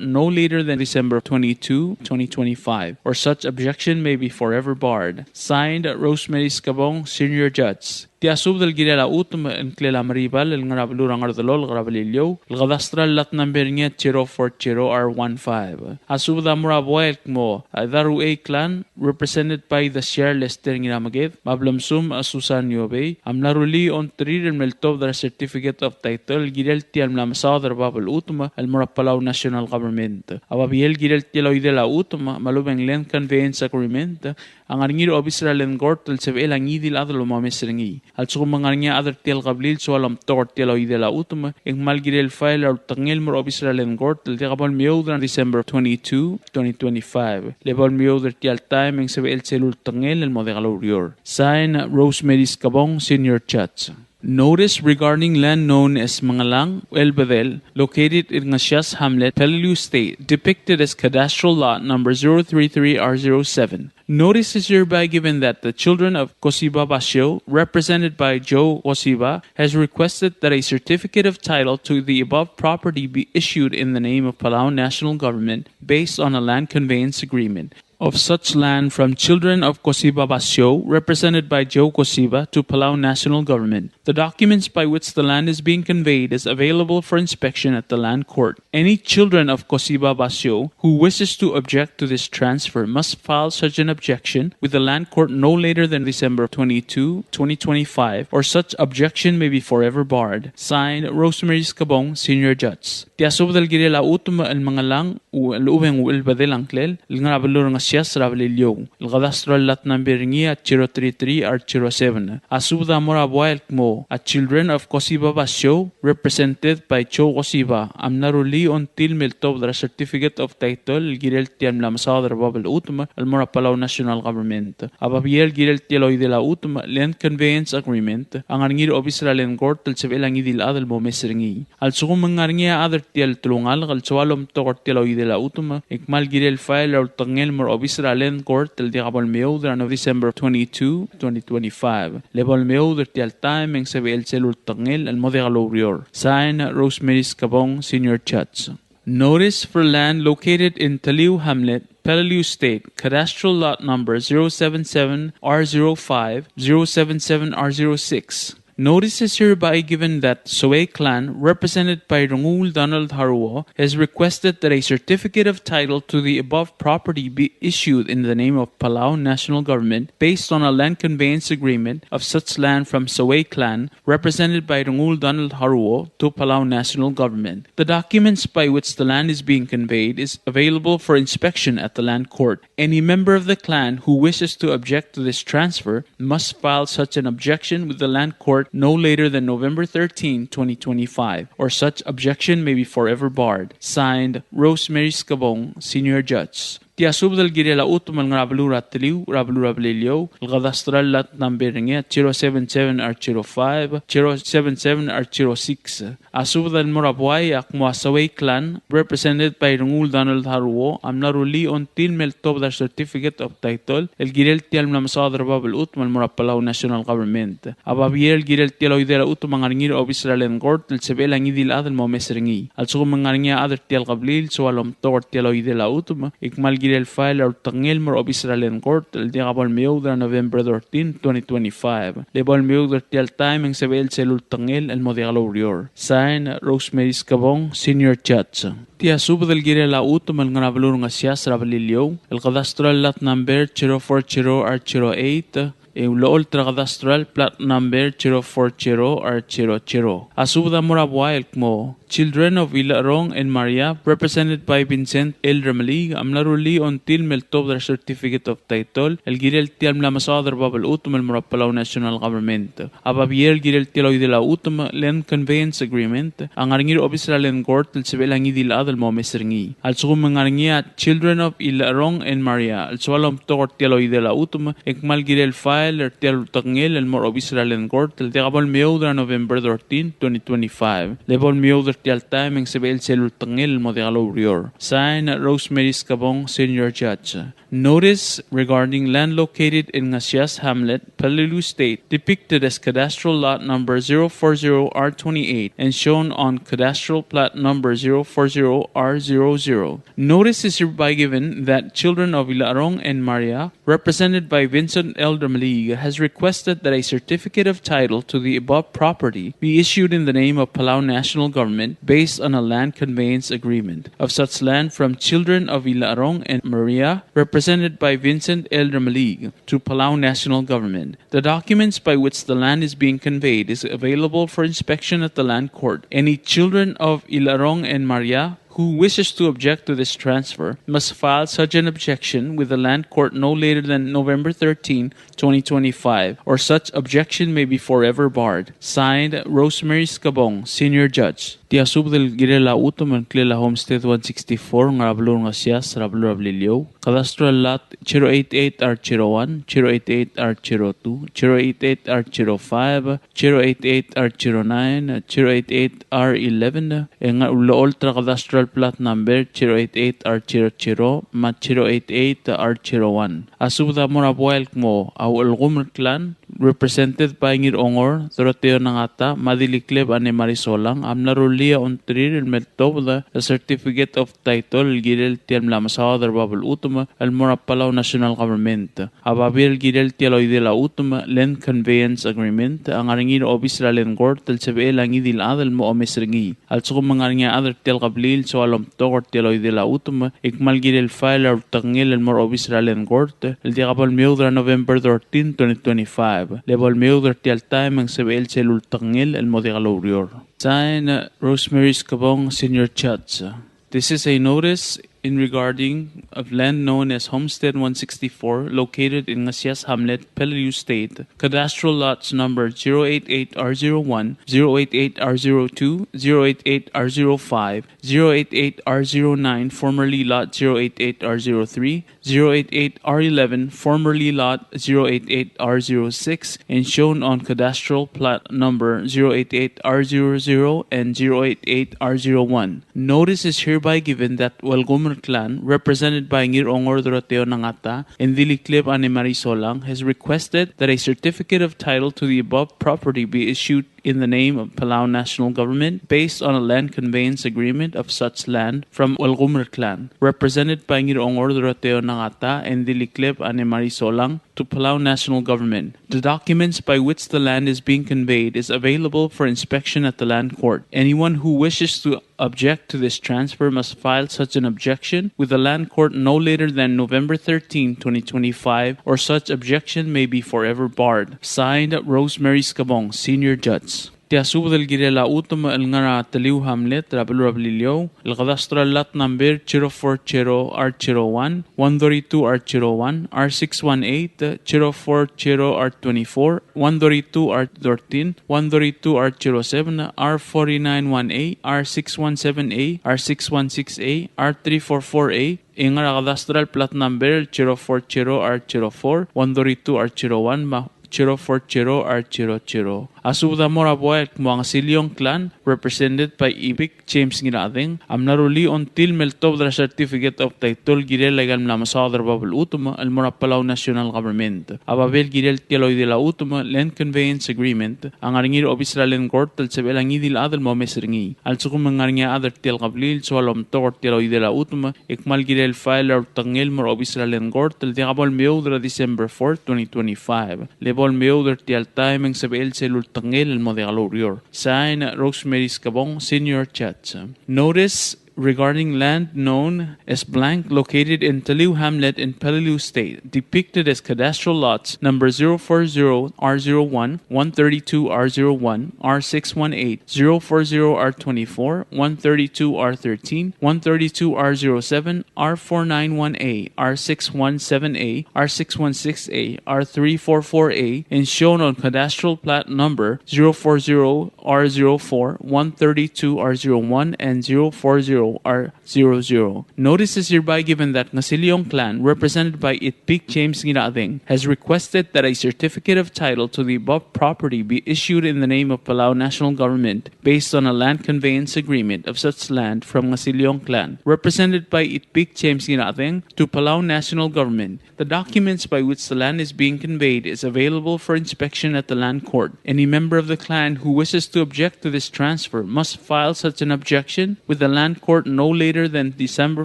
no later than December twenty-two, twenty twenty-five, or such objection may be forever barred. Signed, Rosemary Skebong, Senior Judge. Tia subed el kirel a chutem el ngklel a Meribal el ngar er a beluu er a Ngerdelolk er a Beliliou, el cadastral lot number er ngii a zero four zero R one five. A subed a mo er a buai el kmo a Daruei clan, represented by the Siar Lester Ngirameked, me a Blemsum a Susan Iobei, a mla rullii a ongtir el me ltobed er a certificate of title el kirel tia el mla mesaod er a bab el chutem el mo er a Palau National Government. A babier el kirel tia el oidel a chutem me a lobeng land conveyance agreement a ngar er ngii er a obis er a Land Court el sebechel a ngii di el chad el mo omes er ngii. A lsekum e ng ngar er ngii a chad er tia el kebliil el soal omtok er tia el oidel a chutem, e ng kmal kirel file er a ultekngel el mo er a obis er a Land Court el diak bo lemeoud er a December twenty-two, twenty twenty-five. Le bo lemeoud er tia el taem e ng sebechel sel ultekngel el mo diak loureor. Sign, Rosemary Skebong, Senior Judge. Notice regarding land known as Mengelang Uelbedel, located in Ngesias Hamlet, Peleliu State, depicted as cadastral lot number zero three three R zero seven. Notice is hereby given that the children of Kosiba Basio, represented by Joe Kosiba, has requested that a certificate of title to the above property be issued in the name of Palau National Government based on a land conveyance agreement of such land from children of Kosiba Basio, represented by Joe Kosiba, to Palau National Government. The documents by which the land is being conveyed is available for inspection at the Land Court. Any children of Kosiba Basio who wishes to object to this transfer must file such an objection with the Land Court no later than December twenty-two, twenty twenty-five, or such objection may be forever barred. Signed, Rosemary Skebong, Senior Judge. Tia subed el kirel a chutem el Mengelang el Ubeng Uelbedel a ngklel el ngar er a beluu er a Ngesias er a Beliliou, el cadastral lot number er ngii a zero three three R zero seven. A subed a mo er a buai el kmo a children of Kosiba Basio, represented by Joe Kosiba, a mla rullii a ongtil me ltobed er a certificate of title el kirel tia el mla mesaod er a bab el chutem el mo er a Palau National Government. A babier el kirel tia el oidel a chutem, land conveyance agreement, a ngar er ngii er a obis er a Land Court el sebechel a ngii di el chad el mo omes er ngii. A lsekum e ng ngar er ngii a chad er tia el telungalek el soal omtok er tia el oidel a chutem, e ng kmal kirel file er a ultekngel el mo er a obis er a Land Court el diak bo lemeoud er a December twenty-two, twenty twenty-five. Le bo lemeoud er tia el taem e ng sebechel sel ultekngel el mo diak loureor. Sign, Rosemary Skebong, Senior Judge. Notice for land located in Taliu Hamlet, Peleliu State, cadastral lot number zero seven seven R zero five, zero seven seven R zero six. Notice is hereby given that Soei clan, represented by Rengul Donald Haruo, has requested that a certificate of title to the above property be issued in the name of Palau National Government based on a land conveyance agreement of such land from Soei clan, represented by Rengul Donald Haruo, to Palau National Government. The documents by which the land is being conveyed is available for inspection at the Land Court. Any member of the clan who wishes to object to this transfer must file such an objection with the Land Court no later than November thirteen, twenty twenty-five, or such objection may be forever barred. Signed, Rosemary Skebong, Senior Judge. Tia subed el kirel a chutem el ngar er a beluu er a Taliu er a beluu er a Beliliou, el cadastral lot number er ngii a zero seven seven R zero five, zero seven seven R zero six. A subed el mo er a buai a kmo a Soei clan, represented by Rengul Donald Haruo, a mla rullii a ongtil me ltobed er a certificate of title el kirel tia el mla mesaod er a bab el chutem el mo er a Palau National Government. A babier el kirel tia el oidel a chutem a ngar er ngii er a obis er a Land Court el sebechel a ngii di el chad el mo omes er ngii. A lsekum e ng ngar er ngii a chad er tia el kebliil el soal omtok er tia el oidel a chutem, e ng kmal kirel file er a ultekngel el mo er a obis er a Land Court el diak bo lemeoud er a November thirteen, twenty twenty-five. Le bo lemeoud er tia el taem e ng sebechel sel ultekngel el mo diak loureor. Sign, Rosemary Skebong, Senior Judge. Tia subed el kirel a chutem el ngar er a beluu er a Ngesias er a Beliliou, el cadastral lot number zero four zero R zero eight, e ulecholt er a cadastral plat number zero four zero R zero zero. A subed a mo er a buai el kmo children of Ilecherong and Maria, represented by Vincent L. Remeliik, a mla rullii a ongtil me ltobed er a certificate of title el kirel tia el mla mesaod er a bab el chutem el mo er a Palau National Government. A babier el kirel tia el oidel a chutem, land conveyance agreement, a ngar er ngii er a obis er a Land Court el sebechel a ngii di el chad el mo omes er ngii. A lsekum e ng ngar er ngii a children of Ilecherong and Maria el soal omtok er tia el oidel a chutem, e ng kmal kirel file file er tia el ultekngel el mo er a obis er a Land Court el diak bo lemeoud er a November thirteen, twenty twenty-five. Le bo lemeoud er tia el taem e ng sebechel sel ultekngel el mo diak loureor. Sign, Rosemary Skebong, Senior Judge. Notice regarding land located in Ngasias Hamlet, Peleliu State, depicted as cadastral lot number zero four zero R twenty-eight and shown on cadastral plat number zero four zero R zero zero. Notice is hereby given that children of Ilarong and Maria, represented by Vincent L. Dramalig, has requested that a certificate of title to the above property be issued in the name of Palau National Government based on a land conveyance agreement of such land from children of Ilarong and Maria, represented by Vincent L. Dramalig, to Palau National Government. The documents by which the land is being conveyed is available for inspection at the Land Court. Any children of Ilarong and Maria who wishes to object to this transfer must file such an objection with the Land Court no later than November thirteen, twenty twenty-five, or such objection may be forever barred. Signed, Rosemary Skebong, Senior Judge. Tia subed el kirel a chutem el ngklel a Homestead one sixty-four, ngar er a beluu er a Ngesias, er a beluu er a Beliliou. Cadastral lot zero eight eight R zero one, zero eight eight R zero two, zero eight eight R zero five, zero eight eight R zero nine, zero eight eight R eleven, e ng ulecholt er a cadastral plat number zero eight eight R zero zero, me a zero eight eight R zero one. A subed a mo er a buai el kmo a Uelgumer Clan, represented by Ngirongor Doroteo Nangata me a Dilikleb Anne Marie Solang, a mla rullii a ongtirir el meltobed er a certificate of title el kirel tia el mla mesaod er bab el chutem el mo er a Palau National Government. A babier el kirel tia el oidel a chutem, land conveyance agreement, a ngar er ngii er a obis er a Land Court el sebechel a ngii di el chad el mo omes er ngii. A lsekum e ng ngar er ngii a chad er tia el kebliil el soal omtok er tia el oidel a chutem, e kmal kirel file a ultekngel el mo er a obis er a Land Court el diak bo lemeoud er a November thirteen, twenty twenty-five. Le bo lemeoud er tia el taem e ng sebechel sel ultekngel el mo diak loureor. Sign, Rosemary Skebong, Senior Judge. This is a notice in regarding of land known as Homestead one sixty-four, located in Ngasias Hamlet, Peleliu State, cadastral lots number zero eight eight R zero one, zero eight eight R zero two, zero eight eight R zero five, zero eight eight R zero nine, formerly lot zero eight eight R zero three, zero eight eight R eleven, formerly lot zero eight eight R zero six, and shown on cadastral plat number zero eight eight R zero zero and zero eight eight R zero one. Notice is hereby given that Uelgumer Clan, represented by Ngirongor Doroteo Nangata and Dilikleb Anne Marie Solang, has requested that a certificate of title to the above property be issued in the name of Palau National Government based on a land conveyance agreement of such land from Uelgumer Clan, represented by Ngirongor Doroteo Nangata and Dilikleb Anne Marie Solang, to Palau National Government. The documents by which the land is being conveyed is available for inspection at the Land Court. Anyone who wishes to object to this transfer must file such an objection with the Land Court no later than November thirteen, twenty twenty-five, or such objection may be forever barred. Signed, Rosemary Skebong, Senior Judge. Tia subed el kirel a chutem el ngar er a Teliu Hamlet er a beluu er a Beliliou, el cadastral lot number zero four zero R zero one, one thirty-two R zero one, R six one eight, zero four zero R twenty-four, one thirty-two R thirteen, one thirty-two R zero seven, R forty-nine one A, R six one seven A, R six one six A, R three four four A, e ngar er a cadastral plat number zero four zero R zero four, one thirty-two R zero one, me a zero four zero R zero zero. A subed a mo er a buai el kmo a Ngesiliong Clan, represented by Ibik James Ngirachedeng, a mla rullii a ongtil el meltobed er a certificate of title el kirel aika el mla mesaod er bab el chutem el mo er a Palau National Government. A babier el kirel tia el oidel a chutem, land conveyance agreement, a ngar er ngii er a obis er a Land Court el sebechel a ngii di el chad el mo omes er ngii. A lsekum e ng ngar er ngii a chad er tia el kebliil el soal omtok er tia el oidel a chutem, e kmal kirel file a ultekngel el mo er a obis er a Land Court el diak bo lemeoud er a December fourth, twenty twenty-five. Le bo lemeoud er tia el taem e ng sebechel sel ultekngel el mo diak loureor. Sign, Rosemary Skebong, Senior Judge. Notice regarding land known as blank located in Teliu Hamlet in Peleliu State, depicted as cadastral lots number zero four zero R zero one, one thirty-two R zero one, R six one eight, zero four zero R twenty-four, one thirty-two R thirteen, one thirty-two R zero seven, R four nine one A, R six one seven A, R six one six A, R three four four A, and shown on cadastral plat number zero four zero R zero four, one thirty-two R zero one, and zero four zero R zero zero. Notice is hereby given that Ngasiliong Clan, represented by Itpik James Ngirachedeng, has requested that a certificate of title to the above property be issued in the name of Palau National Government based on a land conveyance agreement of such land from Ngasiliong Clan, represented by Itpik James Ngirachedeng, to Palau National Government. The documents by which the land is being conveyed is available for inspection at the Land Court. Any member of the clan who wishes to object to this transfer must file such an objection with the Land Court no later than December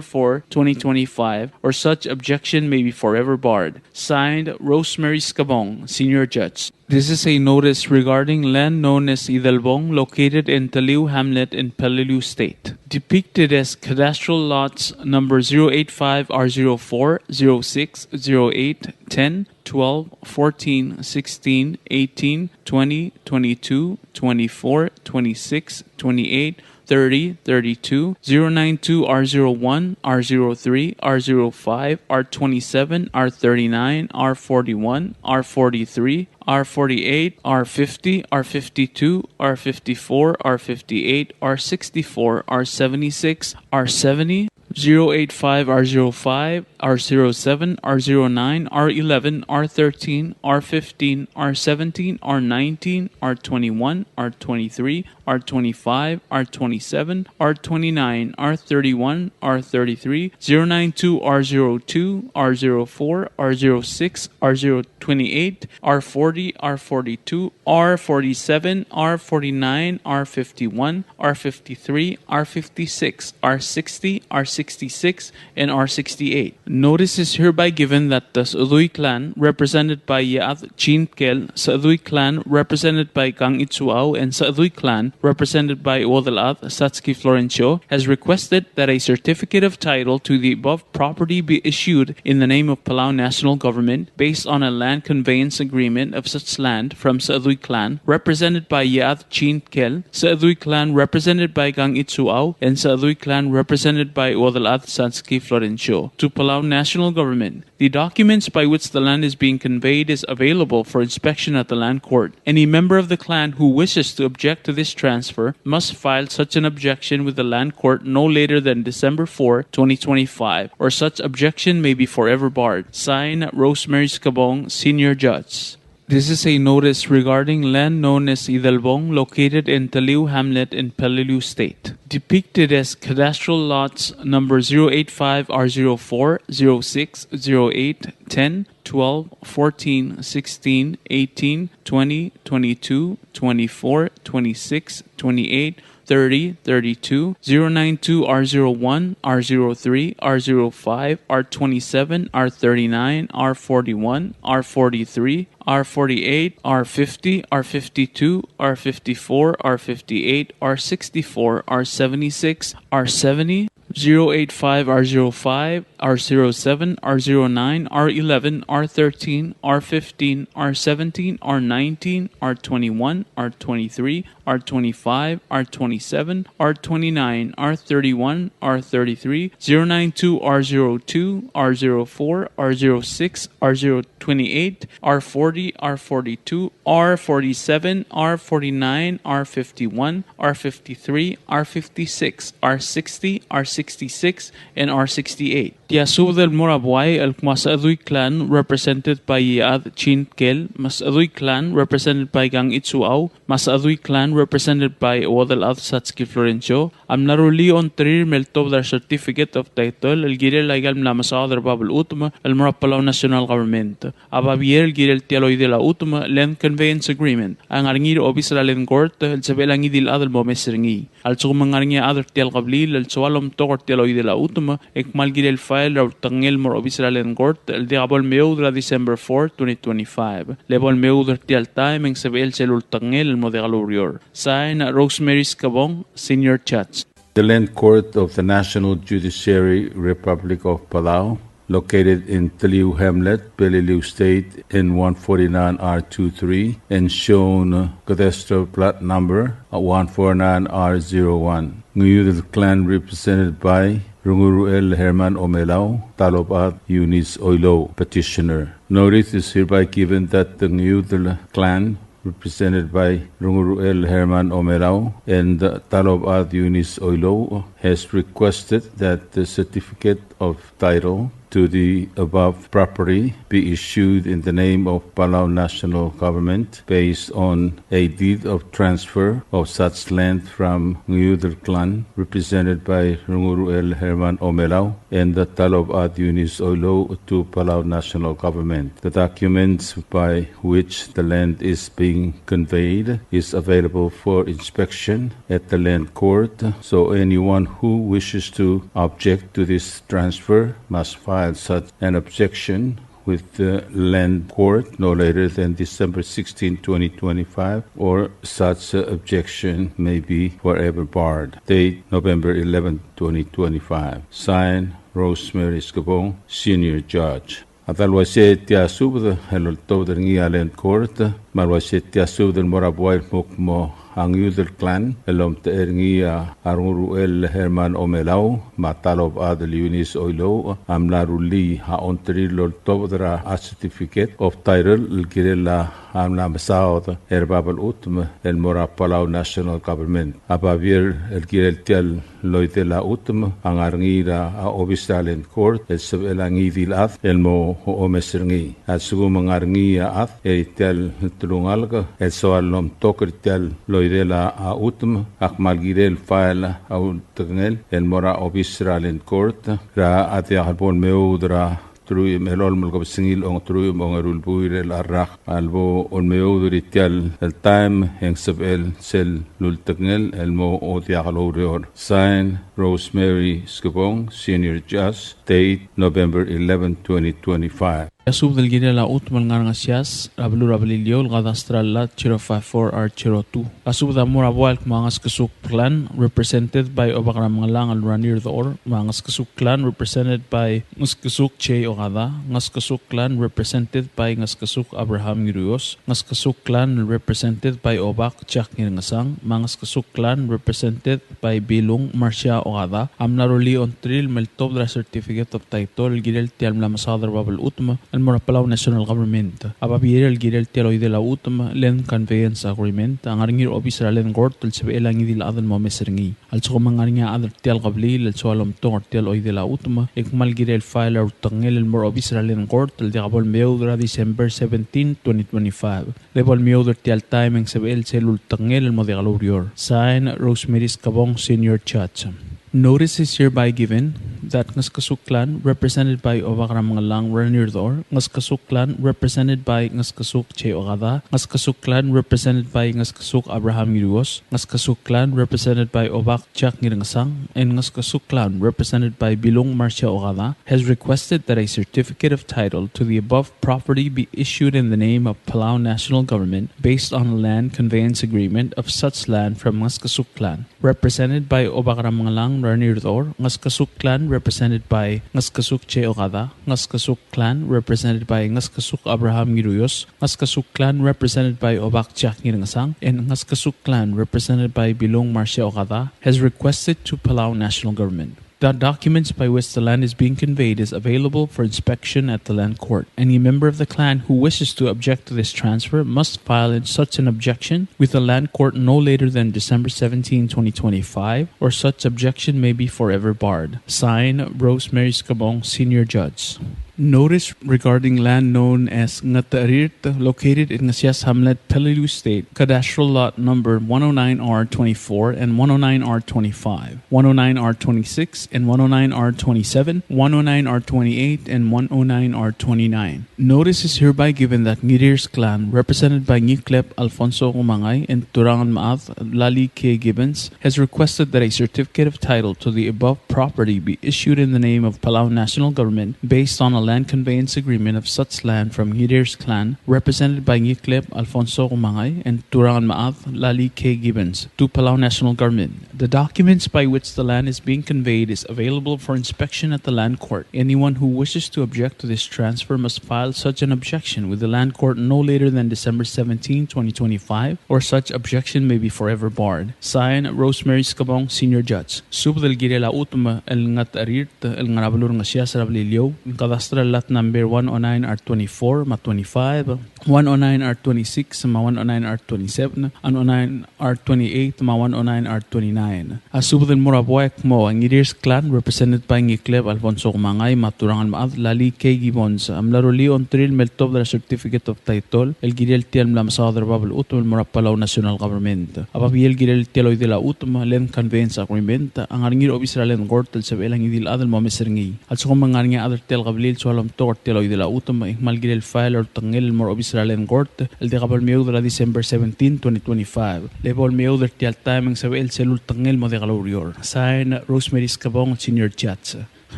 fourth, twenty twenty-five, or such objection may be forever barred. Signed, Rosemary Skebong, Senior Judge. This is a notice regarding land known as Idelbong, located in Taliu Hamlet in Peleliu State. Depicted as cadastral lots number zero eight five R zero four, zero six, zero eight, ten, twelve, fourteen, sixteen, eighteen, twenty, twenty-two, twenty-four, twenty-six, twenty-eight, thirty, thirty-two, zero nine two, R zero one, R zero three, R zero five, R twenty-seven, R thirty-nine, R forty-one, R forty-three, R forty-eight, R fifty, R fifty-two, R fifty-four, R fifty-eight, R sixty-four, R seventy-six, R seventy, zero eight five, R zero five, R zero seven, R zero nine, R eleven, R thirteen, R fifteen, R seventeen, R nineteen, R twenty-one, R twenty-three, R twenty-five, R twenty-seven, R twenty-nine, R thirty-one, R thirty-three, zero nine two, R zero two, R zero four, R zero six, R zero twenty-eight, R forty, R forty-two, R forty-seven, R forty-nine, R fifty-one, R fifty-three, R fifty-six, R sixty, R sixty-six, and R sixty-eight. Notice is hereby given that the Sechedui Clan, represented by Yead Chin Tkel, Sechedui Clan, represented by Kang Itsuau, and Sechedui Clan, represented by Uodelchad Satski Florencio, has requested that a certificate of title to the above property be issued in the name of Palau National Government based on a land conveyance agreement of such land from Sechedui Clan, represented by Yead Chin Tkel, Sechedui Clan, represented by Kang Itsuau, and Sechedui Clan, represented by Uodelchad Satski Florencio, to Palau National Government. The documents by which the land is being conveyed is available for inspection at the Land Court. Any member of the clan who wishes to object to this transfer must file such an objection with the Land Court no later than December fourth, twenty twenty-five, or such objection may be forever barred. Signed, Rosemary Skebong, Senior Judge. This is a notice regarding land known as Idelbong, located in Taliu Hamlet in Peleliu State. Depicted as cadastral lots number zero eight five R zero four, zero six, zero eight, ten, twelve, fourteen, sixteen, eighteen, twenty, twenty-two, twenty-four, twenty-six, twenty-eight, thirty, thirty-two, zero nine two, R zero one, R zero three, R zero five, R twenty-seven, R thirty-nine, R forty-one, R forty-three, R forty-eight, R fifty, R fifty-two, R fifty-four, R fifty-eight, R sixty-four, R seventy-six, R seventy, zero eight five, R zero five, R zero seven, R zero nine, R eleven, R thirteen, R fifteen, R seventeen, R nineteen, R twenty-one, R twenty-three, R twenty-five, R twenty-seven, R twenty-nine, R thirty-one, R thirty-three, zero nine two, R zero two, R zero four, R zero six, R zero twenty-eight, R forty, R forty-two, R forty-seven, R forty-nine, R fifty-one, R fifty-three, R fifty-six, R sixty, R sixty-six, and R sixty-eight. Tia subed el mo er a buai el kmo a Sechedui Clan, represented by Iechad Chin Tkel, me a Sechedui Clan, represented by Kang Itsuau, me a Sechedui Clan, represented by Uodelchad Satski Florencio, a mla rullii a ongtirir me ltobed er a certificate of title el kirel aika el mla mesaod er a bab el chutem el mo er a Palau National Government. A babier el kirel tia el oidel a chutem, land conveyance agreement, a ngar er ngii er a obis er a Land Court el sebechel a ngii di el chad el mo omes er ngii. A lsekum e ng ngar er ngii a chad er tia el kebliil el soal omtok er tia el oidel a chutem, e kmal kirel file er a ultekngel el mo er a obis er a Land Court el diak bo lemeoud er a December fourth, twenty twenty-five. Le bo lemeoud er tia el taem e ng sebechel sel ultekngel el mo diak loureor. Sign, Rosemary Skebong, Senior Judge. The Land Court of the National Judiciary, Republic of Palau, located in Teliu Hamlet, Peleliu State, in one forty-nine R two three, and shown cadastral plat number one four nine R zero one. Ngiudel Clan, represented by Renguruel Herman Omelau, Talobad Eunice Oilouch, petitioner. Notice is hereby given that the Ngiudel Clan represented by Runguruel Herman Omelau, and Talobad Eunice Oilouch, has requested that the certificate of title to the above property be issued in the name of Palau National Government based on a deed of transfer of such land from Ngiudel Clan, represented by Runguruel Herman Omelau and the Talobad Eunice Oilouch, to Palau National Government. The documents by which the land is being conveyed is available for inspection at the Land Court, so anyone who wishes to object to this transfer must file such an objection with the Land Court no later than December sixteenth, twenty twenty-five, or such objection may be forever barred. Date, November eleventh, twenty twenty-five. Signed, Rosemary Skebong, Senior Judge. A dal uaisei tia subed el oltobed er ngii a Land Court, me a le uaisei tia subed el mo er a buai el kmo a Ngiudel Clan el omtechei er ngii a Runguruel Herman Omelau me a Talobad Eunice Oilouch a mla rullii a ongtir el oltobed er a certificate of title el kirel a mla mesaod er bab el chutem el mo er a Palau National Government. A babier el kirel tia el loidel a chutem a ngar er ngii er a obis er a Land Court el sebechel a ngii di el chad el mo omes er ngii. A lsekum ng ngar er ngii a chad er tia el telungalek el soal el omtok er tia el loidel a chutem, a kmal kirel el file a ultekngel el mo er a obis er a Land Court er a diak el bo lemeoud er a truich me a elolem el kebesengil a ongeteruich me a ongeru el buil er a rak. A lebo lemeoud er tia el taem e ng sebechel sel ultekngel el mo diak loureor. Sign, Rosemary Skebong, Senior Judge. Date, November eleventh, twenty twenty-five. A subed el kirel a chutem el ngar er a Ngesias er a beluu er a Beliliou el cadastral lot zero five four R zero two. A subed a mo er a buai el kmo a Ngeskesuk Clan, represented by Obak er a Mengellang el Ranier Dechor, me a Ngeskesuk Clan, represented by Ngeskesuk Jay Okada, Ngeskesuk Clan, represented by Ngeskesuk Abraham Ngiruios, Ngeskesuk Clan, represented by Obak Jack Ngirengesang, me a Ngeskesuk Clan, represented by Bilung Marcia Okada, a mla rullii a ongtir el me ltobed er a certificate of title el kirel tia el mla mesaod er bab el chutem el mo er a Palau National Government. A babier el kirel tia el oidel a chutem, Land Conveyance Agreement, a ngar er ngii er a obis er a Land Court el sebechel a ngii di el chad el mo omes er ngii. A lsekum ng ngar er ngii a chad er tia el kebliil el soal omtok er tia el oidel a chutem, e kmal kirel el file a ultekngel el mo er a obis er a Land Court el diak bo lemeoud er a December seventeen, twenty twenty-five. Lebo lemeoud er tia el taem e ng sebechel sel ultekngel el mo diak loureor. Sign, Rosemary Skebong, Senior Judge. Notice is hereby given that Ngeskesuk Clan, represented by Obak er a Mengellang Ranier Dechor, Ngeskesuk Clan, represented by Ngeskesuk Jay Okada, Ngeskesuk Clan, represented by Ngeskesuk Abraham Ngiruios, Ngeskesuk Clan, represented by Obak Jack Ngirengesang, and Ngeskesuk Clan, represented by Bilung Marcia Okada, has requested that a certificate of title to the above property be issued in the name of Palau National Government based on a land conveyance agreement of such land from Ngeskesuk Clan, represented by Obak er a Mengellang Ranier Dechor, Ngeskesuk Clan, represented by Ngeskesuk Jay Okada, Ngeskesuk Clan, represented by Ngeskesuk Abraham Ngiruios, Ngeskesuk Clan, represented by Obak Jack Ngirengesang, and Ngeskesuk Clan, represented by Bilung Marcia Okada, has requested to Palau National Government. The documents by which the land is being conveyed is available for inspection at the Land Court. Any member of the clan who wishes to object to this transfer must file in such an objection with the Land Court no later than December seventeenth, twenty twenty-five, or such objection may be forever barred. Signed, Rosemary Skebong, Senior Judge. Notice regarding land known as Ngatarirt, located in Ngesias Hamlet, Peleliu State, cadastral lot number one oh nine R twenty-four and one oh nine R twenty-five, one oh nine R twenty-six and one oh nine R twenty-seven, one oh nine R twenty-eight and one oh nine R twenty-nine. Notice is hereby given that Ngirirs Clan, represented by Ngiklep Alfonso Kumangai and Turangan Maad Lali K. Gibbons, has requested that a certificate of title to the above property be issued in the name of Palau National Government based on a land conveyance agreement of such land from Ngirirs Clan, represented by Ngiklep Alfonso Kumangai and Turangan Maad Lali K. Gibbons, to Palau National Government. The documents by which the land is being conveyed is available for inspection at the Land Court. Anyone who wishes to object to this transfer must file such an objection with the Land Court no later than December seventeenth, twenty twenty-five, or such objection may be forever barred. Signed, Rosemary Skebong, Senior Judge. Subed el kirel a chutem el Ngatarirt el ngar er a beluu er a Ngesias er a Beliliou, cadastral er a lat number one oh nine R twenty-four me a twenty-five, one oh nine R twenty-six me a one oh nine R twenty-seven, one oh nine R twenty-eight me a one oh nine R twenty-nine. A subed el mo er a buai el kmo a Ngirirs clan, represented by Ngikleb Alfonso Kumangai me a Turang el Mechad Lali K. Gibbons, a mla rullii a ongtirir me ltobed er a certificate of title el kirel tia el mla mesaod er a bab el chutem el mo er a Palau National Government. A babier el kirel tia el oidel a chutem, land conveyance agreement, a ngar er ngii er a obis er a Land Court el sebechel a ngii di el chad el mo omes er ngii. A lsekum e ng ngar er ngii a chad er tia el kebliil el soal omtok er tia el oidel a chutem, e ng kmal kirel el file er a ultekngel el mo er a obis er a Land Court el diak bo lemeoud er a December seventeen, twenty twenty-five. Le bo lemeoud er tia el taem e ng sebechel sel ultekngel el mo diak loureor. Sign, Rosemary Skebong, Senior Judge.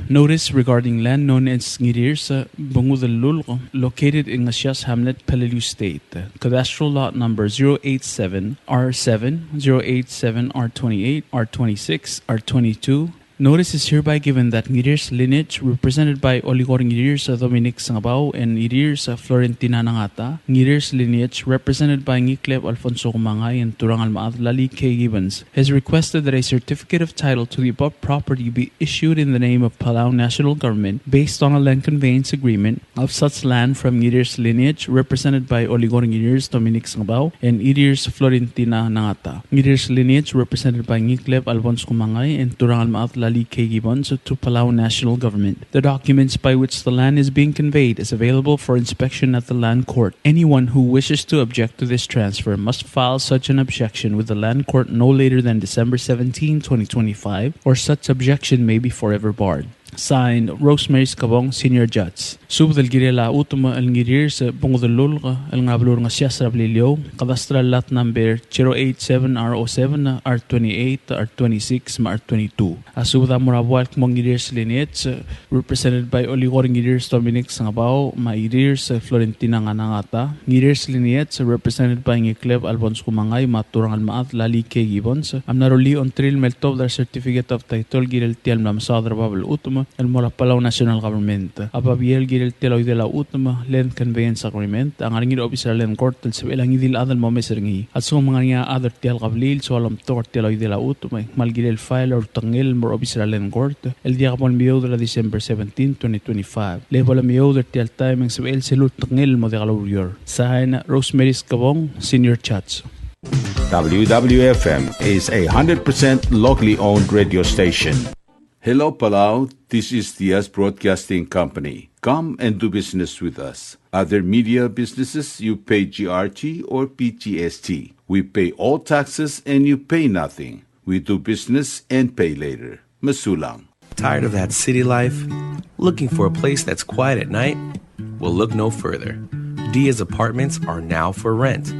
Notice regarding land known as Ngirirs Bungudellulk, located in Ngesias Hamlet, Peleliu State. Cadastral lot number zero eight seven R seven, zero eight seven R twenty-eight, R twenty-six, R twenty-two. Notice is hereby given that Ngirirs lineage, represented by Oligor Ngirirs Dominic Sengebau and Ngirirs Florentina Nangata, Ngirirs lineage, represented by Ngikleb Alfonso Kumangai and Turang el Mechad Lali K. Gibbons, has requested that a certificate of title to the above property be issued in the name of Palau National Government based on a land conveyance agreement of such land from Ngirirs lineage, represented by Oligor Ngirirs Dominic Sengebau and Ngirirs Florentina Nangata. Ngirirs lineage, represented by Ngikleb Alfonso Kumangai and Turang el Mechad Lali K. Gibbons, to Palau National Government. The documents by which the land is being conveyed is available for inspection at the Land Court. Anyone who wishes to object to this transfer must file such an objection with the Land Court no later than December seventeen, twenty twenty-five, or such objection may be forever barred. Signed, Rosemary Skebong, Senior Judge. Subed el kirel a chutem el Ngirirs Bungudellulk el ngar er a beluu er a Ngesias er a Beliliou, cadastral lot number zero eight seven R oh seven, R twenty-eight, R twenty-six, me a R twenty-two. A subed a mo er a buai el kmo Ngirirs lineage, represented by Oligor Ngirirs Dominic Sengebau me a Ngirirs Florentina Nganangata. Ngirirs lineage, represented by Ngikleb Alfonso Kumangai me a Turang el Mechad Lali K. Gibbons, a mla rullii a ongtirir me ltobed er a certificate of title el kirel tia el mla mesaod er a bab el chutem el mo er a Palau National Government. A babier el kirel tia el oidel a chutem, land conveyance agreement, a ngar er ngii er a obis er a Land Court el sebechel a ngii di el chad el mo omes er ngii. A lsekum e ng ngar er ngii a chad er tia el kebliil el soal omtok er tia el oidel a chutem, e ng kmal kirel el file er a ultekngel el mo er a obis er a Land Court el diak bo lemeoud er a December seventeen, twenty twenty-five. Le bo lemeoud er tia el taem e ng sebechel sel ultekngel el mo diak loureor. Sign, Rosemary Skebong, Senior Judge. W W F M is a hundred percent locally owned radio station. Hello, Palau. This is Diaz Broadcasting Company. Come and do business with us. Other media businesses, you pay G R T or P G S T. We pay all taxes and you pay nothing. We do business and pay later. Mesulang. Tired of that city life? Looking for a place that's quiet at night? Well, look no further. Diaz Apartments are now for rent.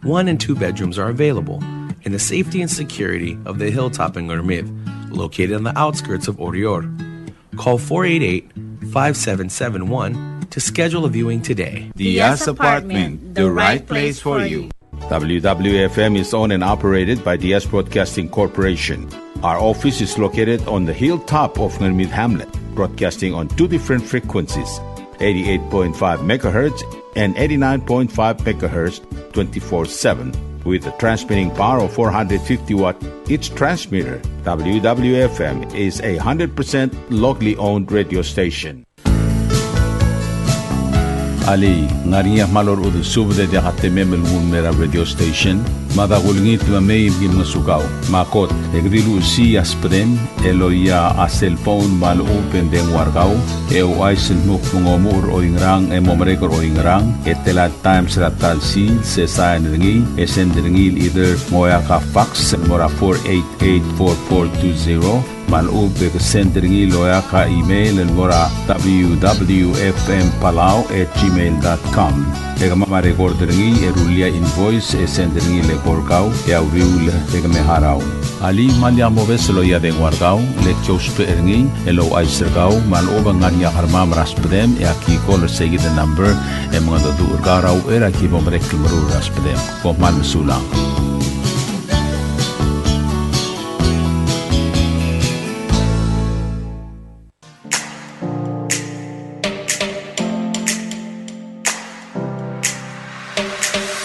One and two bedrooms are available in the safety and security of the hilltop in Ngermid, located on the outskirts of Oreor. Call four eight eight, five seven seven one to schedule a viewing today. Diaz Apartment, the right place for you. W W F M is owned and operated by Diaz Broadcasting Corporation. Our office is located on the hilltop of Ngermid Hamlet, broadcasting on two different frequencies, eighty-eight point five megahertz and eighty-nine point five megahertz, twenty-four seven, with a transmitting power of four hundred fifty watt each transmitter. W W F M is a hundred percent locally owned radio station. Alii, ng ngar er ngii a kmal orechudel subed e diak a temem el nguu el mei er a radio station? Mada kulengit me mei me ki ngosukau. Me a kot, e ke di luchesii a subedem el loia a cellphone me a lechub e ng dengua er kau, e ouchais el dmu kmo ng omuchel er oingerang e mo merek er oingerang, e tela el times er a ta el sils, e sain er ngii, e send er ngii el either ng oeak a fax el mo er a four eight eight four four two zero, me a lechub e ke send er ngii el oeak a email el mo er a W W F M Palau at gmail dot com. E kemam a record er ngii e rullii a invoice e send er ngii el eko er kau e a uriul e ke me harau. Alii, me lak mobes el loia a dengua er kau, le ki ousbech er ngii el ouchais er kau me a lechub e ng ngar er ngii a kermam er a subedem e aki call er seikid el number e mengedecheduch er kau er a uchei er a ki bo merek el meruul er a subedem. Kom kmal mesulang.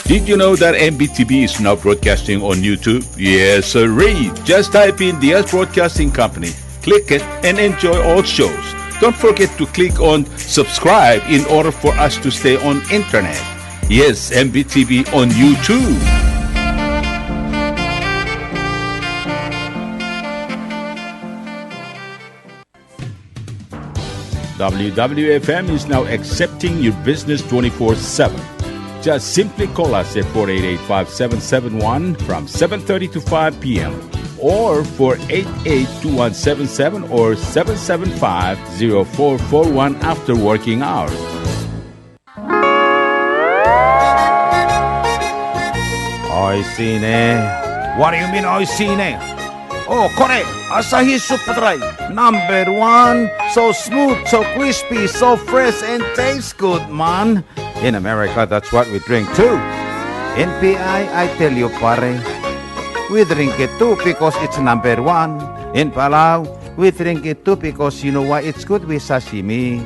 Did you know that M B T V is now broadcasting on YouTube? Yes, sirree. Just type in Diaz Broadcasting Company, click it, and enjoy all shows. Don't forget to click on subscribe in order for us to stay on internet. Yes, M B T V on YouTube. W W F M is now accepting your business twenty-four seven. Just simply call us at four eight eight, five seven seven one from seven thirty to five p m, or four eight eight, two one seven seven or seven seven five, zero four four one after working hours. Oishii ne. What do you mean, oishii ne? Oh, kore, Asahi Super Dry, number one. So smooth, so crispy, so fresh, and tastes good, man. In America, that's what we drink too. In P I, I tell you, pare, we drink it too because it's number one. In Palau, we drink it too because you know why? It's good with sashimi.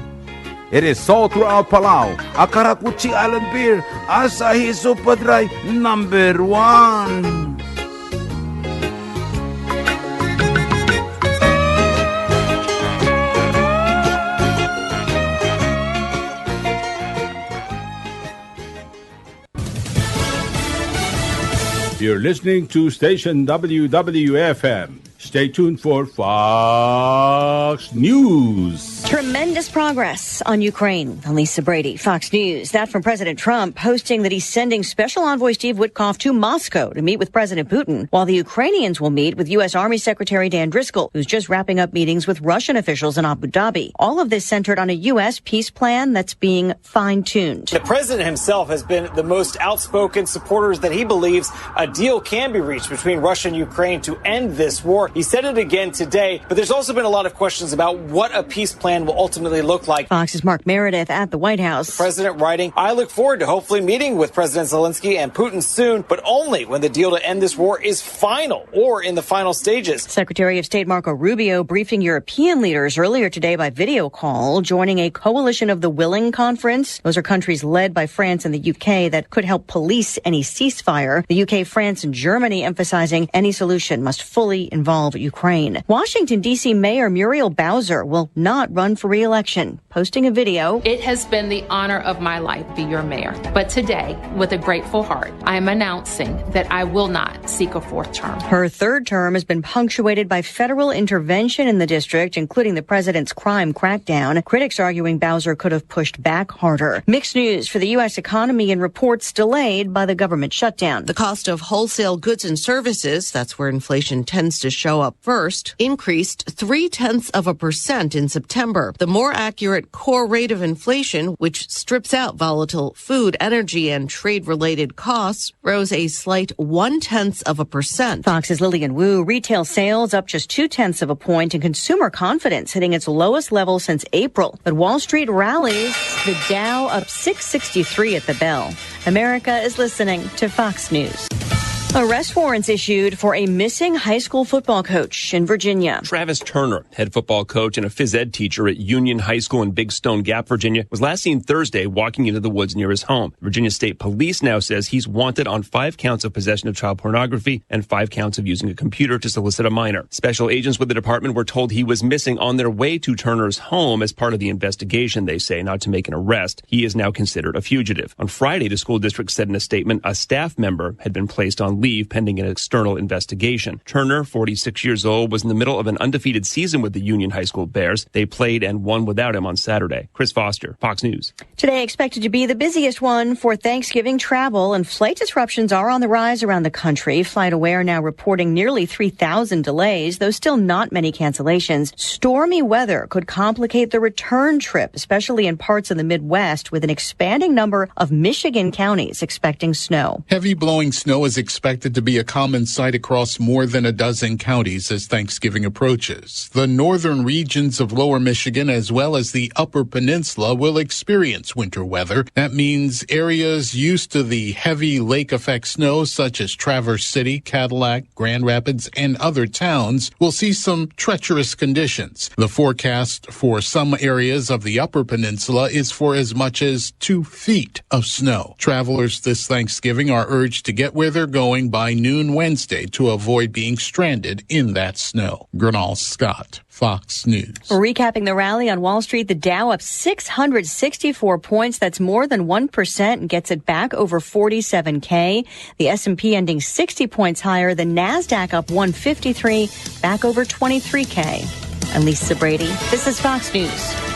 It is sold throughout Palau. A karakuchi island beer, Asahi Super Dry, number one. You're listening to station W W F M. Stay tuned for Fox News. Tremendous progress on Ukraine. I'm Lisa Brady, Fox News. That from President Trump posting that he's sending Special Envoy Steve Witkoff to Moscow to meet with President Putin, while the Ukrainians will meet with U S Army Secretary Dan Driscoll, who's just wrapping up meetings with Russian officials in Abu Dhabi. All of this centered on a U S peace plan that's being fine-tuned. The president himself has been the most outspoken supporters that he believes a deal can be reached between Russia and Ukraine to end this war. He said it again today, but there's also been a lot of questions about what a peace plan will ultimately look like. Fox's Mark Meredith at the White House. The president writing, "I look forward to hopefully meeting with President Zelensky and Putin soon, but only when the deal to end this war is final or in the final stages." Secretary of State Marco Rubio briefing European leaders earlier today by video call, joining a Coalition of the Willing conference. Those are countries led by France and the U K that could help police any ceasefire. The U K, France, and Germany emphasizing any solution must fully involve Ukraine. Washington, D C Mayor Muriel Bowser will not run for re-election, posting a video. "It has been the honor of my life to be your mayor. But today, with a grateful heart, I am announcing that I will not seek a fourth term." Her third term has been punctuated by federal intervention in the district, including the president's crime crackdown. Critics arguing Bowser could have pushed back harder. Mixed news for the U S economy and reports delayed by the government shutdown. The cost of wholesale goods and services, that's where inflation tends to show up first, increased three tenths of a percent in September. The more accurate core rate of inflation, which strips out volatile food, energy, and trade related costs, rose a slight one tenth of a percent. Fox's Lillian Wu. Retail sales up just two tenths of a point and consumer confidence hitting its lowest level since April. But Wall Street rallies, the Dow up six sixty-three at the bell. America is listening to Fox News. Arrest warrants issued for a missing high school football coach in Virginia. Travis Turner, head football coach and a phys ed teacher at Union High School in Big Stone Gap, Virginia, was last seen Thursday walking into the woods near his home. Virginia State Police now says he's wanted on five counts of possession of child pornography and five counts of using a computer to solicit a minor. Special agents with the department were told he was missing on their way to Turner's home as part of the investigation, they say, not to make an arrest. He is now considered a fugitive. On Friday, the school district said in a statement a staff member had been placed on leave pending an external investigation. Turner, forty-six years old, was in the middle of an undefeated season with the Union High School Bears. They played and won without him on Saturday. Chris Foster, Fox News. Today expected to be the busiest one for Thanksgiving travel, and flight disruptions are on the rise around the country. FlightAware now reporting nearly three thousand delays, though still not many cancellations. Stormy weather could complicate the return trip, especially in parts of the Midwest, with an expanding number of Michigan counties expecting snow. Heavy blowing snow is expected to be a common sight across more than a dozen counties as Thanksgiving approaches. The northern regions of lower Michigan, as well as the upper peninsula, will experience winter weather. That means areas used to the heavy lake effect snow, such as Traverse City, Cadillac, Grand Rapids, and other towns, will see some treacherous conditions. The forecast for some areas of the upper peninsula is for as much as two feet of snow. Travelers this Thanksgiving are urged to get where they're going by noon Wednesday to avoid being stranded in that snow. Gurnal Scott, Fox News. Recapping the rally on Wall Street, the Dow up six hundred sixty-four points. That's more than one percent, and gets it back over forty-seven K. The S and P ending sixty points higher. The Nasdaq up one fifty-three, back over twenty-three K. I'm Lisa Brady. This is Fox News.